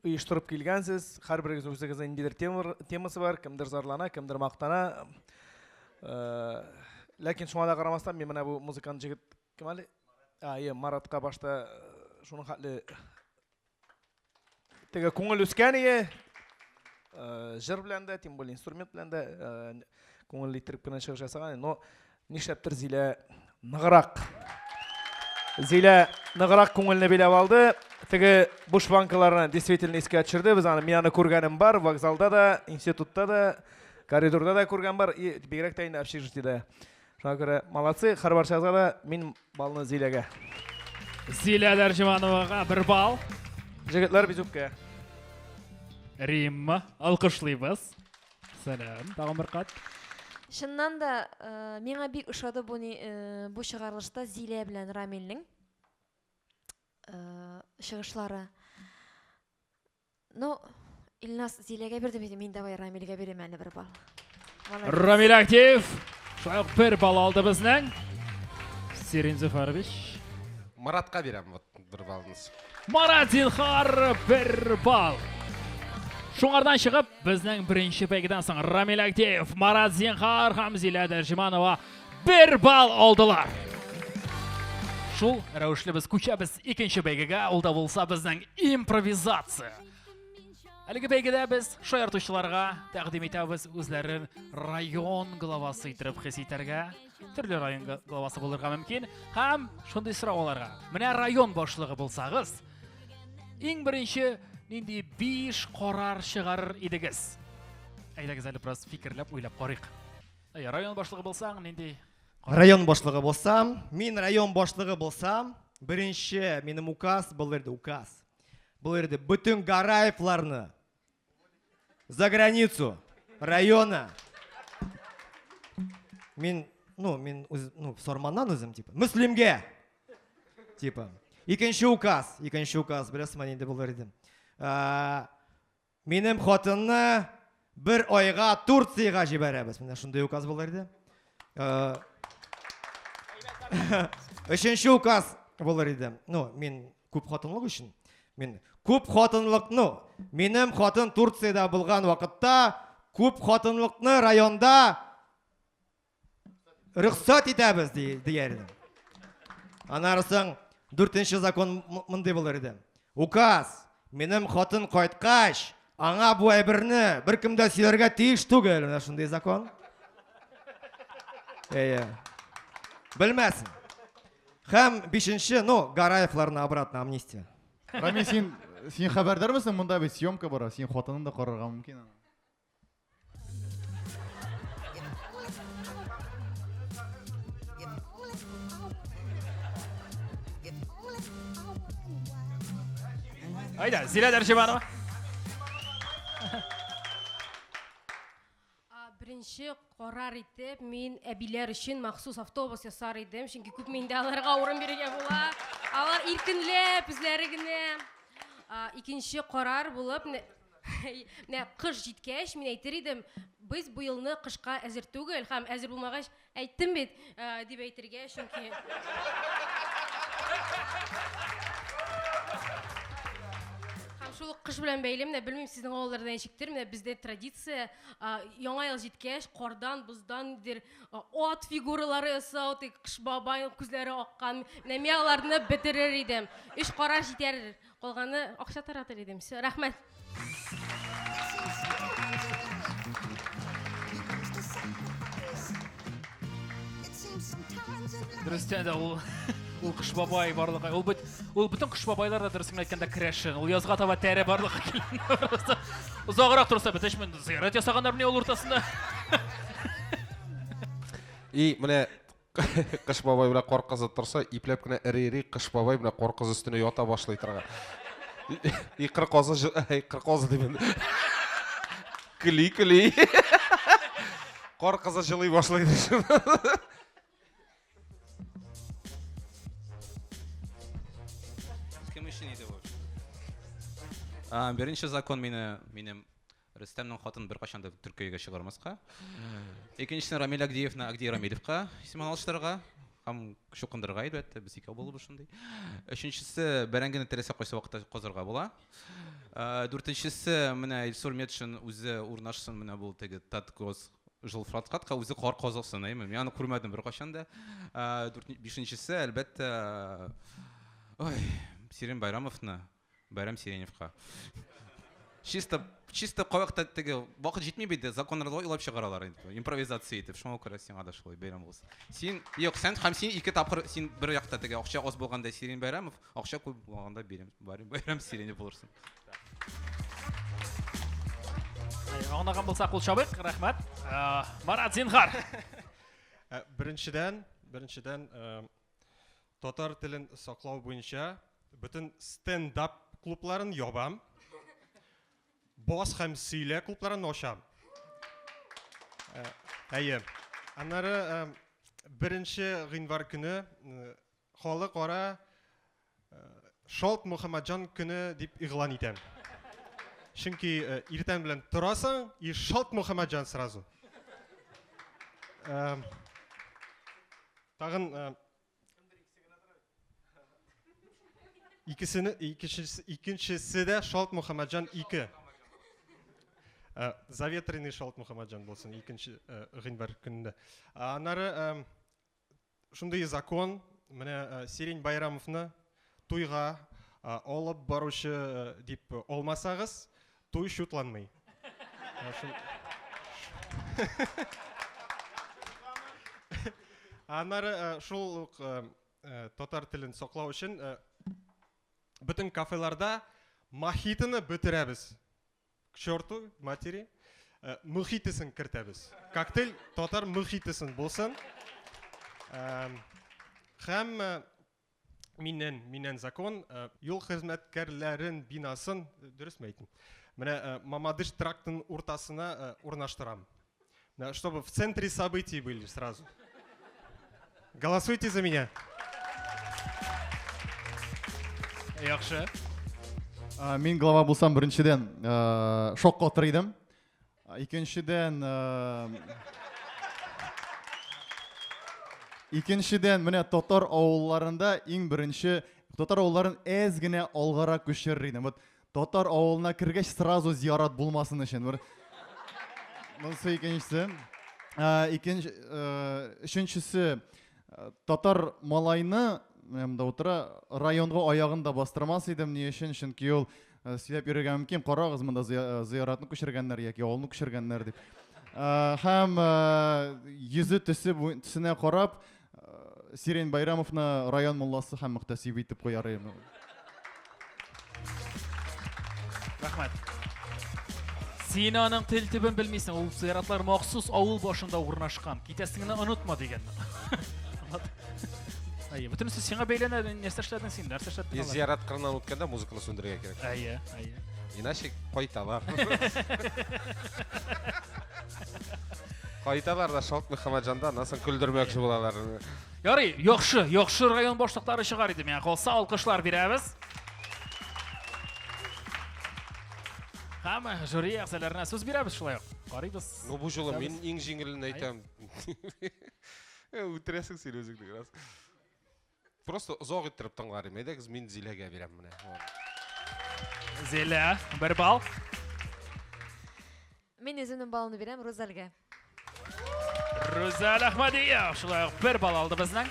оештырып килгәнсез. Һәрберегез үзегезнең ниндидер темасы бар, кемдер зарлана, кемдер мактана. Ләкин шуңа да карамастан, мин менә бу музыкант җегет кем әле? А, е, Маратка башта шуның хәтле Теге күңел үскән ие. Җыр белән дә, тем более инструмент белән дә күңелле иттереп кенә чыгыш ясаган. Но нишләптер Зилә ныграк. Зилә ныграк күңелне биләп алды. Теге буш банкаларны действительно искә төшерде. Без аны, мин аны күргәнем бар, вокзалда да, институтта да, коридорда да күргән бар, и бигрәк тә инде общежитиедә. Шуңа күрә молодцы, һәрбарчагызга да мин балны Зиләгә. Зилә Дәрҗемановага бер балл. Җегетләр, без үпкә. Римма, алкышлыйбыз. Сәлам, тагын бер кат. Чыннан да, э, миңа бик ошады бу, э, бу чыгарылышта Зилә белән Рамилнең э, чыгышлары. Ну, Илназ Зиләгә бирде бит, мин давай Рамилгә бирәм әле бер балл. Молодец. Рамил Актив. Шулай ук бер балл алды безнең. Сирин Зөфәрович. Маратка бирәм вот бер баллны. Марат Зинхар бер балл. Шуңардан чыгып, безнең беренче бәйгедән соң Рамил Актив, Марат Зинхар һәм Зилә Дәрҗеманова бер балл алдылар. Шул рәвешле без күчәбез икенче бәйгегә, ул да булса безнең импровизация. Әлеге бәйгедә без шаяртучыларга тәкъдим итәбез үзләрен район главасы итеп хис итәргә. Төрле район главасы булырга мөмкин. Һәм шундый сорау аларга. Менә район башлыгы булсагыз, иң беренче нинди 5 карар чыгарыр идегез? Әйдәгез әле бераз фикерләп, уйлап карыйк. Әй, район башлыгы булсаң, нинди? Район башлыгы булсам, мин район башлыгы булсам, беренче минем указ булыр иде, указ. Булыр иде бөтен Гараевларны за границу района. Мин, ну, мин үз, ну, Сарманнан үзем, типа, Мөслимгә. Типа. Икенче указ, икенче указ, беләсезме, нинди булыр иде? Минем хатынны бер айга Турциягә җибәрәбез. Менә шундый указ булыр иде. Э, өченче указ булыр иде. Ну, мин күп хатынлык өчен. Мин күп хатынлык, ну, минем хатын Турциядә булган вакытта күп хатынлыкны районда Рөхсәт итәбез, дияр идем. Аннары соң дүртенче закон мондый булыр иде. Указ, минем хатын кайткач, аңа бу әйберне беркем дә сөйләргә тиеш түгел. Менә шундый закон. Әйе. Белмәсен. Һәм бишенче, ну, Гараевларны обратно амнистия. Рами, син син хәбәрдармысың, монда бит съемка бара, син хатынын да карарга мөмкин. Әйдә, Зилә Дәрҗеманова. Беренче карар итеп, мин әбиләр өчен махсус автобус ясар идем, чөнки күпме инде аларга урын бирергә була. Алар иркенләп үзләре генә. Икенче карар булып, Менә кыш җиткәч, мин әйтер идем, без бу елны кышка әзер түгел һәм әзер булмагач, әйттем бит, э, дип әйтергә, чөнки Һәм шул ук кыш белән бәйле, менә белмим, сезнең авылларда ничектер, менә бездә традиция, яңа ел җиткәч, кардан, боздан нидер ат фигуралары ясау, тик кыш бабай күзләре аккан. Менә мин аларны бетерер идем. Өч кара җитәр. Калганы акча таратыр идем. Все, рәхмәт. Дөрестән дә ул ул кыш бабай барлыкка ул бит ул бөтен кыш бабайлар да дөресен әйткәндә керәшен. Ул язга таба тәре барлыкка килгән. Озаграк торса бетәчмен зыярат ясаганнар менә ул уртасында. И менә Кыш бабай белән кар кызы торса, ипләп кенә эри-эри Кыш бабай белән кар кызы өстенә ята башлый торган. И кыр казы, әй, кыр казы димен. Кели, кели. Кар кызы җылый башлый. Кем өчен иде бу? Беренче закон мине минем Рөстәмнең хатын беркайчан да Төркиягә чыгармаска. Икенчесен Рамил Агдиевны Агдий Рамилевка исемен алыштырырга һәм чукындырырга, әлбәттә, без икәү булып шундый. Өченчесе бәрәңгене теләсә кайсы вакытта казырга була. Э, дүртенчесе менә Илсур Метшин үзе урнашсын менә бу теге Таткос жилфраткатка үзе кар казысын, әйме? Мин аны күрмәдем беркайчан да. Э, бишенчесе, әлбәттә, ой, Сирин Байрамовны Бәйрәм Сиреневка. Чисто, чисто кайвакытта теге вакыт җитми бит, законнарны уйлап чыгаралар инде. Импровизация итеп, шуңа күрә сиңа да шулай бәйрәм булсын. Син, юк, сен һәм син ике тапкыр син бер якта теге акча аз булганда Сирин Бәйрәмов, акча күп булганда Бирем, Бәйрәм Сирине булырсың. Аңлаган булсак, кул чабыйк. Рәхмәт. Марат, зинһар. Беренчедән, беренчедән татар телен саклау буенча бөтен стендап клубларын ябам. Бас һәм сөйлә клубларын ачам. Әйе. Аннары беренче гыйнвар көне халыкара Шалт Мөхәммәтҗан көне дип игълан итәм. Чөнки иртән белән торасың и Шалт Мөхәммәтҗан сразу. Тагын икесене икенчесе икенчесе дә Шалт Мөхәммәтҗан 2. Заветренный Шалт Мөхәммәтҗан булсын икенче гыйнвар көнендә. Аннары Шундый закон, менә Сирень Байрамовны туйга алып баручы дип алмасагыз, туй чутланмый. Аннары шул ук татар телен саклау өчен бөтен кафеларда мохитоны бетерәбез. К черту матери. Э, мөхитесен кертәбез. Коктейль татар мөхитесен булсын. Һәм э, миннән, миннән закон, э, юл хезмәткәрләрен бинасын, дөресме әйттем? Менә Мамадыш трактының уртасына урнаштырам. Чтобы в центре событий были сразу. Голосуйте за меня. Яхшы. Мин глава булсам, беренчедән, шок катыр идем. Икенчедән, икенчедән, менә татар авылларында иң беренче татар авылларын әз генә алгарак күчерер идем. Вот Татар авылына кергәч сразу зиярат булмасын өчен. Бер Монысы икенчесе. Икенче, өченчесе татар малайны менә монда утыра, районга аягын да бастырмас идем. Ни өчен? Чөнки ул сөйләп йөрергә мөмкин. Карагыз, монда зыяратны күчергәннәр яки авылны күчергәннәр дип. Һәм йөзе төсе төсенә карап, Сирень Байрамовны район мулласы һәм мөхтәсибе итеп куяр идем. Рәхмәт. Син аның тел төбен белмисең. Ул зыяратлар махсус авыл башында урнашкан. Китәсеңне онытма дигән. Әйе, бөтенесе сиңа бәйләнә. Нәрсә эшләдең син? Нәрсә эшләттең? И зиярат кырыннан үткәндә музыканы сүндерергә кирәк. Әйе, әйе. Иначе кайталар. Кайталар да Шалт Мөхәммәтҗанда, аннан соң көлдермәкче булалар. Ярый, яхшы, яхшы район башлыклары чыгар иде миңа калса, алкышлар бирәбез. Һәм жюри әгъзаларына сүз бирәбез шулай ук. Карыйбыз. Ну бу жолы мин иң җиңелен әйтәм. Үтерәсең син үзеңне раз. Просто озак иттереп тыңлар идем. Әйдәгез, мин Зиләгә бирәм менә. Зилә, бер балл. Мин үземнең баллымны бирәм Рузальгә. Рузаль Әхмәдиев шулай ук бер балл алды безнең.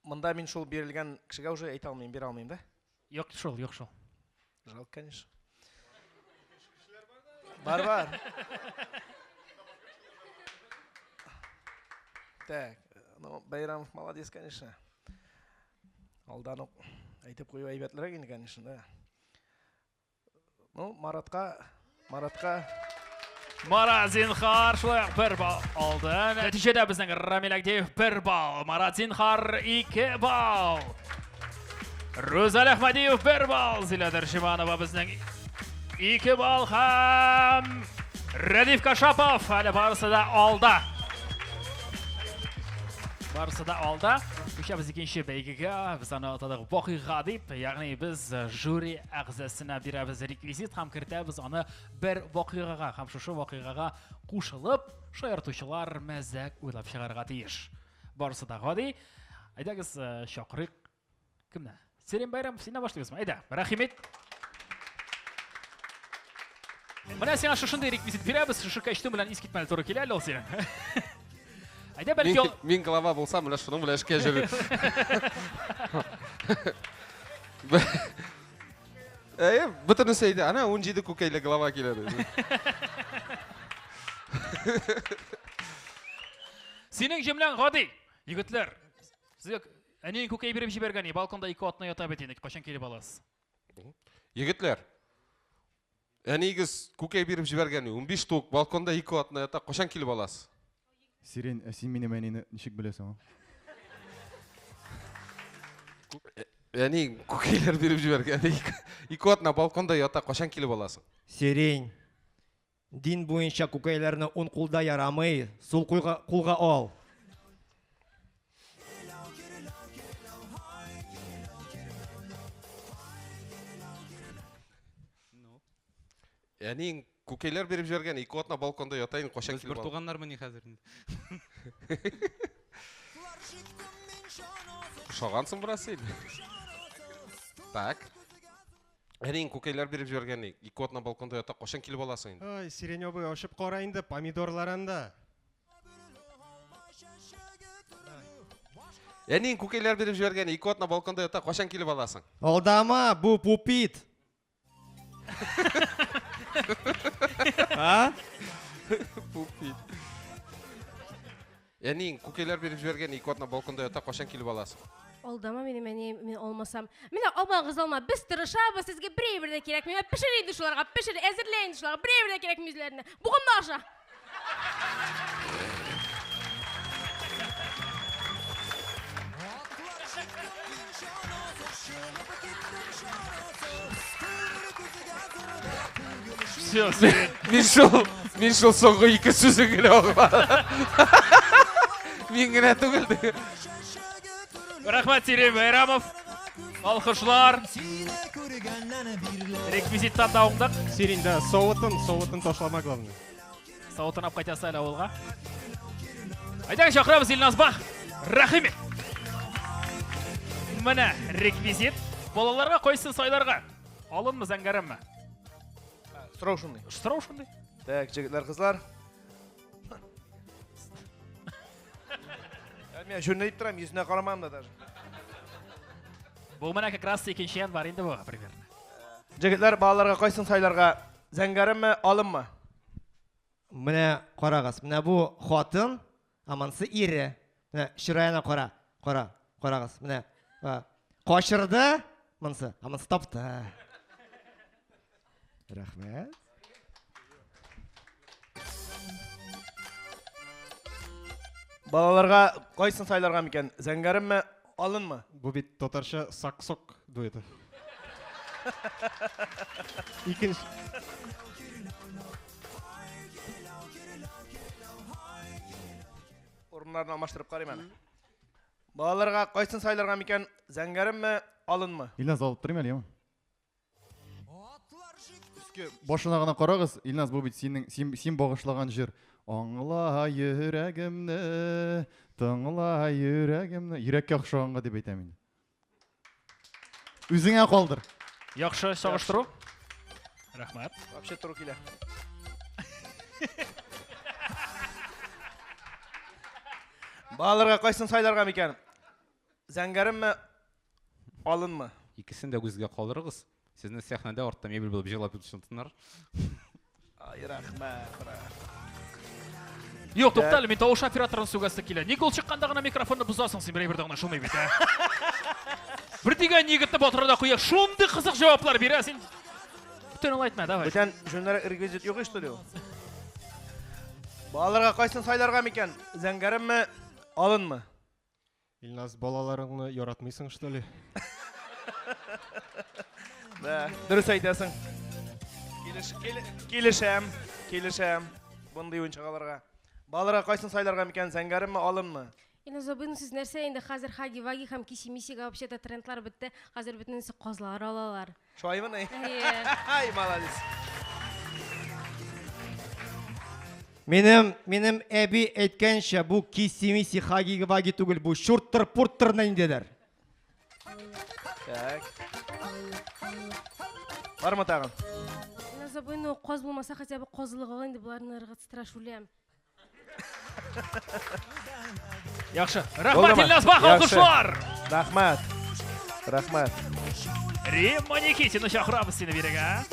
Монда мин шул бирелгән кешегә уже әйтә алмыйм, бирә алмыйм, да? Юк шул, юк шул. Жалко, конечно. Бар, бар. Так, ну, Байрамов молодец, конечно. Алдан ук әйтеп кую әйбәтлерәк инде, конечно, да. Ну, Маратка, Маратка. Марат Зинхар шулай ук бер балл алды. Нәтиҗәдә безнең Рамил Агдеев бер балл, Марат Зинхар ике балл. Рузаль Әхмәдиев бер балл, Зилә Дәрҗиманова безнең ике балл һәм Рәдиф Кашапов әле барысы да алда. Барысы да алда. Күчәбез икенче бәйгегә. Без аны атадык вакыйга дип, ягъни без жюри әгъзасына бирәбез реквизит һәм кертәбез аны бер вакыйгага һәм шушы вакыйгага кушылып шаяртучылар мәзәк уйлап чыгарга тиеш. Барысы да гади. Әйдәгез, э, чакырыйк кемне? Сирин Байрамов, синнән башлыйбызмы? Әйдә, рәхим ит. Менә сиңа шушындый реквизит бирәбез, шушы костюм белән искитмәле туры килә әле ул синең. Әйдә, бәлки ул... Мин глава булсам, менә шуның белән эшкә йөрер. Әйе, бөтенесе әйтә, әнә 17 күкәйле глава килә ди. Синең җөмләң гади. Егетләр, сезгә әниең күкәй биреп җибәргән, балконда ике атна ята бит инде, кайчан килеп аласыз? Егетләр, әниегез күкәй биреп җибәргән, 15 тук, балконда ике атна ята, кайчан килеп аласыз? Сирень, ә син минем әнине ничек беләсең? Әни күкәйләр биреп җибәргән, ике атна балконда ята, кайчан килеп аласың? Сирень, дин буенча күкәйләрне ун кулда ярамый, сул кулга, кулга ал. Әниең күкәйләр биреп җибәргән, ике атна балконда ята инде, кайчан Без килеп бер ал? туганнармыни хәзер инде? Ошагансың бераз син. Так. Әниең күкәйләр биреп җибәргән, ике атна балконда ята, кайчан килеп аласың инде? Ай, Сирень абый, ачып кара инде, помидорлар анда. Әниең күкәйләр биреп җибәргән, ике атна балконда ята, кайчан килеп аласың? Алдама, бу пупит. А? Пупит. Әниең күкәйләр биреп җибәргән, ике атна балконда ята, кайчан килеп аласың? Алдама минем әнием, мин алмасам. Менә алмагыз алма, без тырышабыз, сезгә бер әйбер дә кирәкми. Менә пешер инде шуларга, пешер, әзерлә инде шуларга, бер әйбер дә кирәкми үзләренә. Бугымны аша. Все, Сирень. Мин шул, мин шул соңгы ике сүзен генә аңладым. Мин генә түгел. Рәхмәт, Сирень Байрамов. Алкышлар. Реквизиттан да уңдык. Сирень, да, савытын, савытын ташлама, главное. Савытын алып кайтасы әле авылга. Әйдәгез чакырабыз Илназ Бах. Рәхим ит. Менә реквизит. Балаларга кайсын сайларга? Алынмы, зәңгәренме? Сорау шундый. Сорау шундый. Так, җегетләр, кызлар. Мин жөнләп торам, йөзенә карамам да даже. Бу менә как раз икенче январь инде бу, примерно. Җегетләр, балаларга кайсын сайларга? Зәңгәренме, алынмы? Менә карагыз, менә бу хатын, ә монысы ире. Менә чыраена кара, кара, карагыз. Менә качырды монысы, ә монысы тапты. Рәхмәт. Балаларга кайсын сайларга микән? Зәңгәренме, алынмы? Бу бит татарча сак-сок дуэты. Икенче. Урыннарын алмаштырып карыйм әле. Балаларга кайсын сайларга микән? Зәңгәренме, алынмы? Илназ, алып торыйм әле, яме? Өскә башына гына карагыз, Илназ, бу бит синең, син, син багышлаган җыр. Аңла йөрәгемне, тыңла йөрәгемне. Йөрәккә охшаганга дип әйтәм инде. Үзеңә калдыр. Яхшы чагыштыру. Рәхмәт. Вообще туры килә. Балаларга кайсын сайларга микән? Зәңгәренме, алынмы? Икесен дә үзегезгә калдырыгыз. Сезне сәхнәдә артта мебель булып җырлап йөртсеннәр. Ай, рәхмәт, рәхмәт. Юк, тукта әле, мин тавыш операторын сүгәсе килә. Ник ул чыкканда гына микрофонны бозасың син, бер әйбер дә аңлашылмый бит, ә? Бер дигән егетне батыра да куя, шундый кызык җаваплар бирә син. Бүтән алай әйтмә, давай. Бүтән җүнлерәк реквизит юк что ли ул? Балаларга кайсын сайларга микән? Зәңгәренме, алынмы? Илназ, балаларыңны яратмыйсың, что ли? Да, дөрес әйтәсең. Килеш, килешәм, килешәм. Мондый уенчык алырга. Балаларга кайсын сайларга микән, зәңгәренме, алынмы? Илназ абый, ну сез нәрсә инде хәзер хаги-ваги һәм киси-мисига вообще-то трендлар бетте. Хәзер бөтенесе казлар алалар. Шулаймыни? Әйе. Ай, молодец. Минем, минем әби әйткәнчә, бу киси-миси хаги-ваги түгел, бу чурттыр-пурттыр ниндидер. Так. Бармы тагын? Илназ абый, ну каз булмаса хотя бы казылык ал инде, боларны ыргытып үләм. Яхшы. Рәхмәт, Илназ Бах, алкышлар! Рәхмәт. Рәхмәт. Римма Никитина чакырабыз сине бирегә.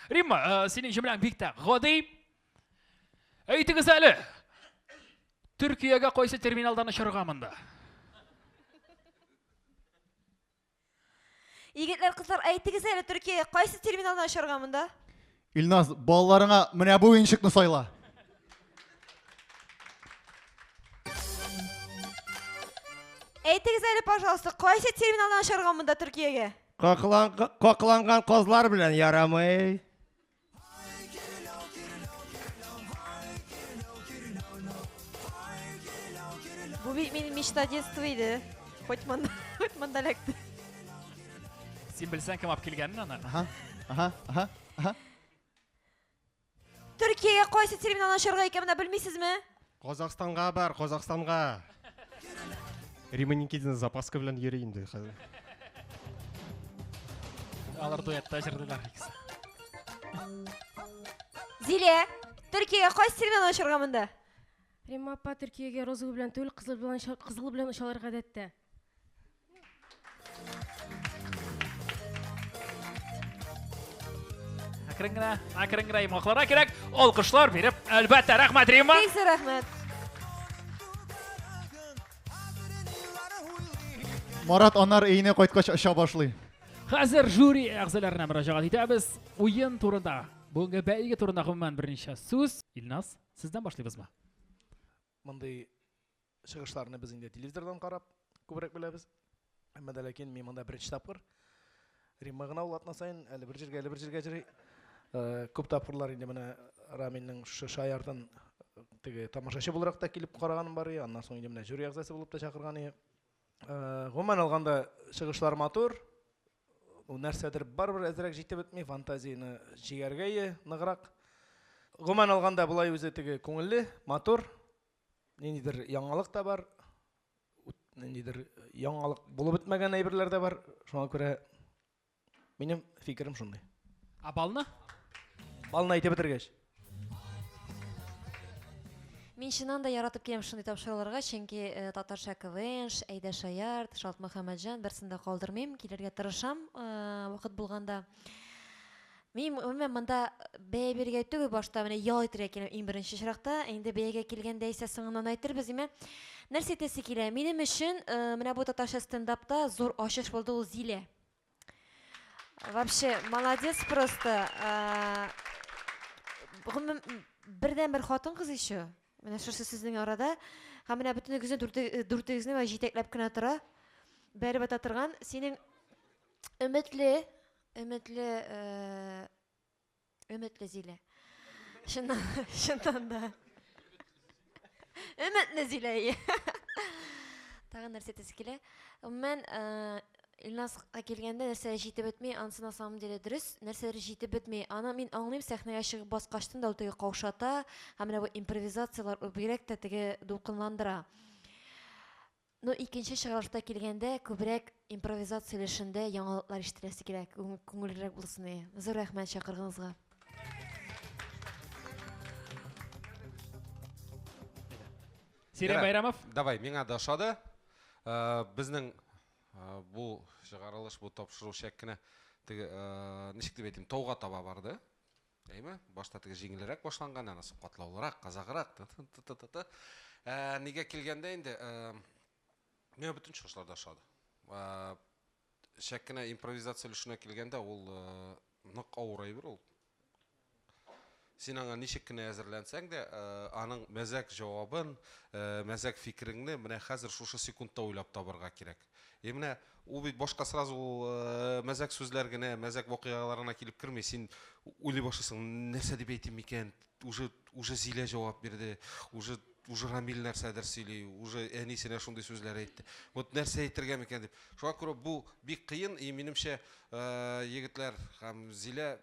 Римма, э, синең җөмләң бик тә гади. Әйтегез әле, Төркиягә кайсы терминалдан очарга монда? Егетләр, кызлар, әйтегез әле, Төркиягә кайсы терминалдан очарга монда? Илназ, балаларыңа менә бу уенчыкны сайла. Әйтегез әле, пожалуйста, кайсы терминалдан очарга монда Төркиягә? Какланган казлар белән ярамый. Бу бит минем мечта детства иде. Хоть монда, хоть монда эләкте. Син белсәң, кем алып килгәнен аны. Аһа, аһа, аһа, аһа. Төркиягә кайсы терминалны ачарга икән, менә белмисезме? Казахстанга бар, Казахстанга. Рима Никитина запаска белән йөри инде хәзер. Алар дуэтта җырлыйлар икесе. Зилә, Төркиягә кайсы терминалны ачарга монда? Римма апа Төркиягә розовый белән түгел, кызыл белән кызыл белән очалар гадәттә. Әкрен генә, әкрен генә йомгакларга кирәк. Алкышлар биреп, әлбәттә, рәхмәт, Римма. Бик зур рәхмәт. Марат аннар өенә кайткач оча башлый. Хәзер жюри әгъзаларына мөрәҗәгать итәбез. Уен турында, бүгенге бәйге турында гомумән берничә сүз. Илназ, сездән башлыйбызмы? Мондый чыгышларны без инде телевизордан карап күбрәк беләбез. Әмма дә ләкин мин монда беренче тапкыр. Римма гына ул атна саен әле бер җиргә, әле бер җиргә йөри. Э, күп тапкырлар инде менә Рамилнең шушы шаяртын э, теге тамашачы буларак та килеп караганым бар иде. Аннан соң инде менә жюри әгъзасы булып та чакырган иде. Э, гомумән алганда чыгышлар матур. Ул нәрсәдер барыбер әзрәк җитеп бетми, фантазияне җигәргә ие ныграк. Гомумән алганда болай үзе теге күңелле, матур. Ниндидер яңалык та бар, ниндидер яңалык булып бетмәгән әйберләр дә бар. Шуңа күрә минем фикерем шундый. Ә балны? Балны әйтеп бетергәч. Мин чыннан да яратып киләм шундый тапшыруларга, чөнки э, татарча КВН, Әйдә Шаярт, Шалт Мөхәммәтҗан берсен дә калдырмыйм, килергә тырышам, э, вакыт булганда. Мин гомумән монда бәя бирергә түгел, башта менә ял итәргә киләм иң беренче очракта. Инде бәягә килгәндә исә соңыннан әйтербез, димә. Нәрсә әйтәсе килә? Минем өчен э, менә бу татарча стендапта зур ачыш булды ул Зилә. Вообще, молодец просто. Э, гомумән, бердәнбер хатын-кыз еще. Менә шушы сезнең арада. Һәм менә бөтенегезне дүртегезне җитәкләп кенә тора. Бәреп ата торган. Синең өметле Өметле, э, өметле Зилә. Чыннан, чыннан да. Өметле Зилә. Тагын нәрсә әйтәсе килә? Гомумән, э, Илназга килгәндә нәрсәләр җитеп бетми, анысы на самом деле дөрес, нәрсәләр җитеп бетми. Аны мин аңлыйм, сәхнәгә чыгып баскачтын да ул теге каушата, һәм менә бу импровизацияләр бигрәк тә теге дулкынландыра. Ну, икенче чыгарылышта килгәндә, күбрәк импровизация өлешендә яңалыклар ишетеләсе килә, күңеллерәк булсын ие. Зур рәхмәт чакыргыныгызга. Сирень Байрамов. Давай, миңа да ошады. Э, безнең э, бу чыгарылыш, бу тапшыру чәк кенә теге, э, ничек дип әйтим, тауга таба барды. Әйме? Башта теге җиңелрәк башланган, анысы катлаулырак, казаграк. Т-т-т-т-т. Ә, нигә килгәндә инде, ә, миңа бөтен чыгышлар да ошады. Ә, чәк кенә импровизация өлешенә килгәндә, ул ә, нык авыр әйбер ул. Син аңа ничек кенә әзерләнсәң дә, ә, аның мәзәк җавабын, ә, мәзәк фикереңне менә хәзер шушы секундта уйлап табырга кирәк. И менә ул бит башка сразу ул э, мәзәк сүзләр генә, мәзәк вакыйгалар гына килеп керми. Син уйлый башлыйсың, нәрсә дип әйтим микән? Уже уже Зилә җавап бирде, уже уже Рамил нәрсәдер сөйли, уже әнисенә шундый сүзләр әйтте. Вот нәрсә әйтергә микән дип. Шуңа күрә бу бик кыен, и минемчә, э, егетләр һәм Зилә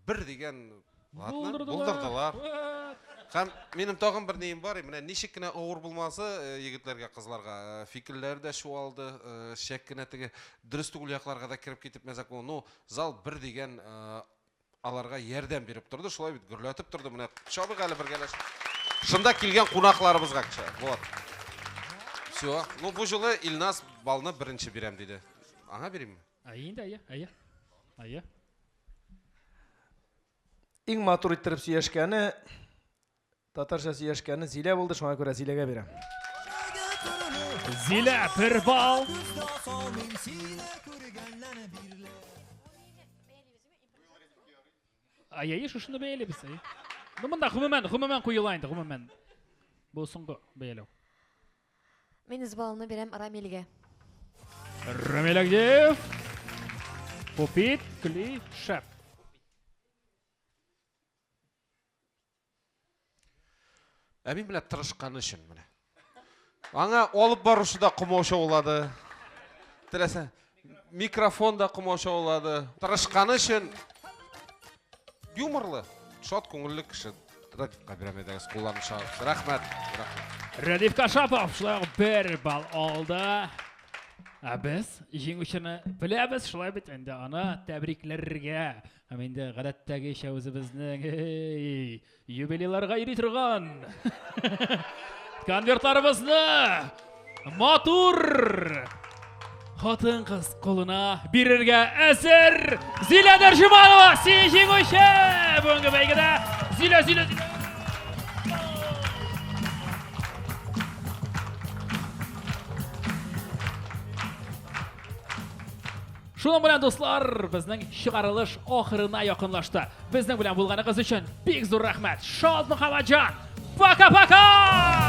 бер дигән Ладно, булдырдылар. Һәм минем тагын бер нием бар, менә ничек кенә авыр булмасы э, егетләргә, кызларга, э, фикерләр дә чуалды, э, чәк кенә теге дөрес түгел якларга да кереп китеп мәзәк булды. Ну, зал бер дигән аларга ярдәм биреп торды, шулай бит гөрләтеп торды. Менә чабык әле бергәләшеп. Шунда килгән кунакларыбызга кеше. Вот. Все. Ну, бу җылы Илназ балны беренче бирәм диде. Аңа биримме? Әйе инде, әйе, әйе. Әйе. Иң матур иттереп сөйләшкәне, татарча сөйләшкәне Зилә булды, шуңа күрә Зиләгә бирәм. Зилә бер балл. Ай, шушыны бәялибез. Әй. Ну, монда гомумән, гомумән куела инде, гомумән. Бу соңгы бәяләү. Мин үз балымны бирәм Рамилгә. Рамил Агдеев. Пупит, кли, шәп. Ә мин менә тырышкан өчен менә. Аңа алып баручы да комаучаулады. Теләсә, микрофон да комаучаулады. Тырышканы өчен юморлы, шат күңелле кеше. Рәдифкә бирәм әйдәгез, кулларын чыгарып. Рәхмәт. Рәхмәт. Рәдиф Кашапов шулай ук бер балл алды. Ә без җиңүчене беләбез, шулай бит инде аны тәбрикләргә. Һәм инде гадәттәгечә үзебезнең эй, юбилейларга йөри торган конвертларыбызны матур хатын-кыз кулына бирергә әзер. Зилә Дәрҗеманова, син җиңүче бүгенге бәйгедә. Зилә, Зилә, Зилә. Шуның белән, дуслар, безнең чыгарылыш ахырына якынлашты. Безнең белән булганыгыз өчен бик зур рәхмәт. Шат Мөхәммәтҗан. Пока-пока!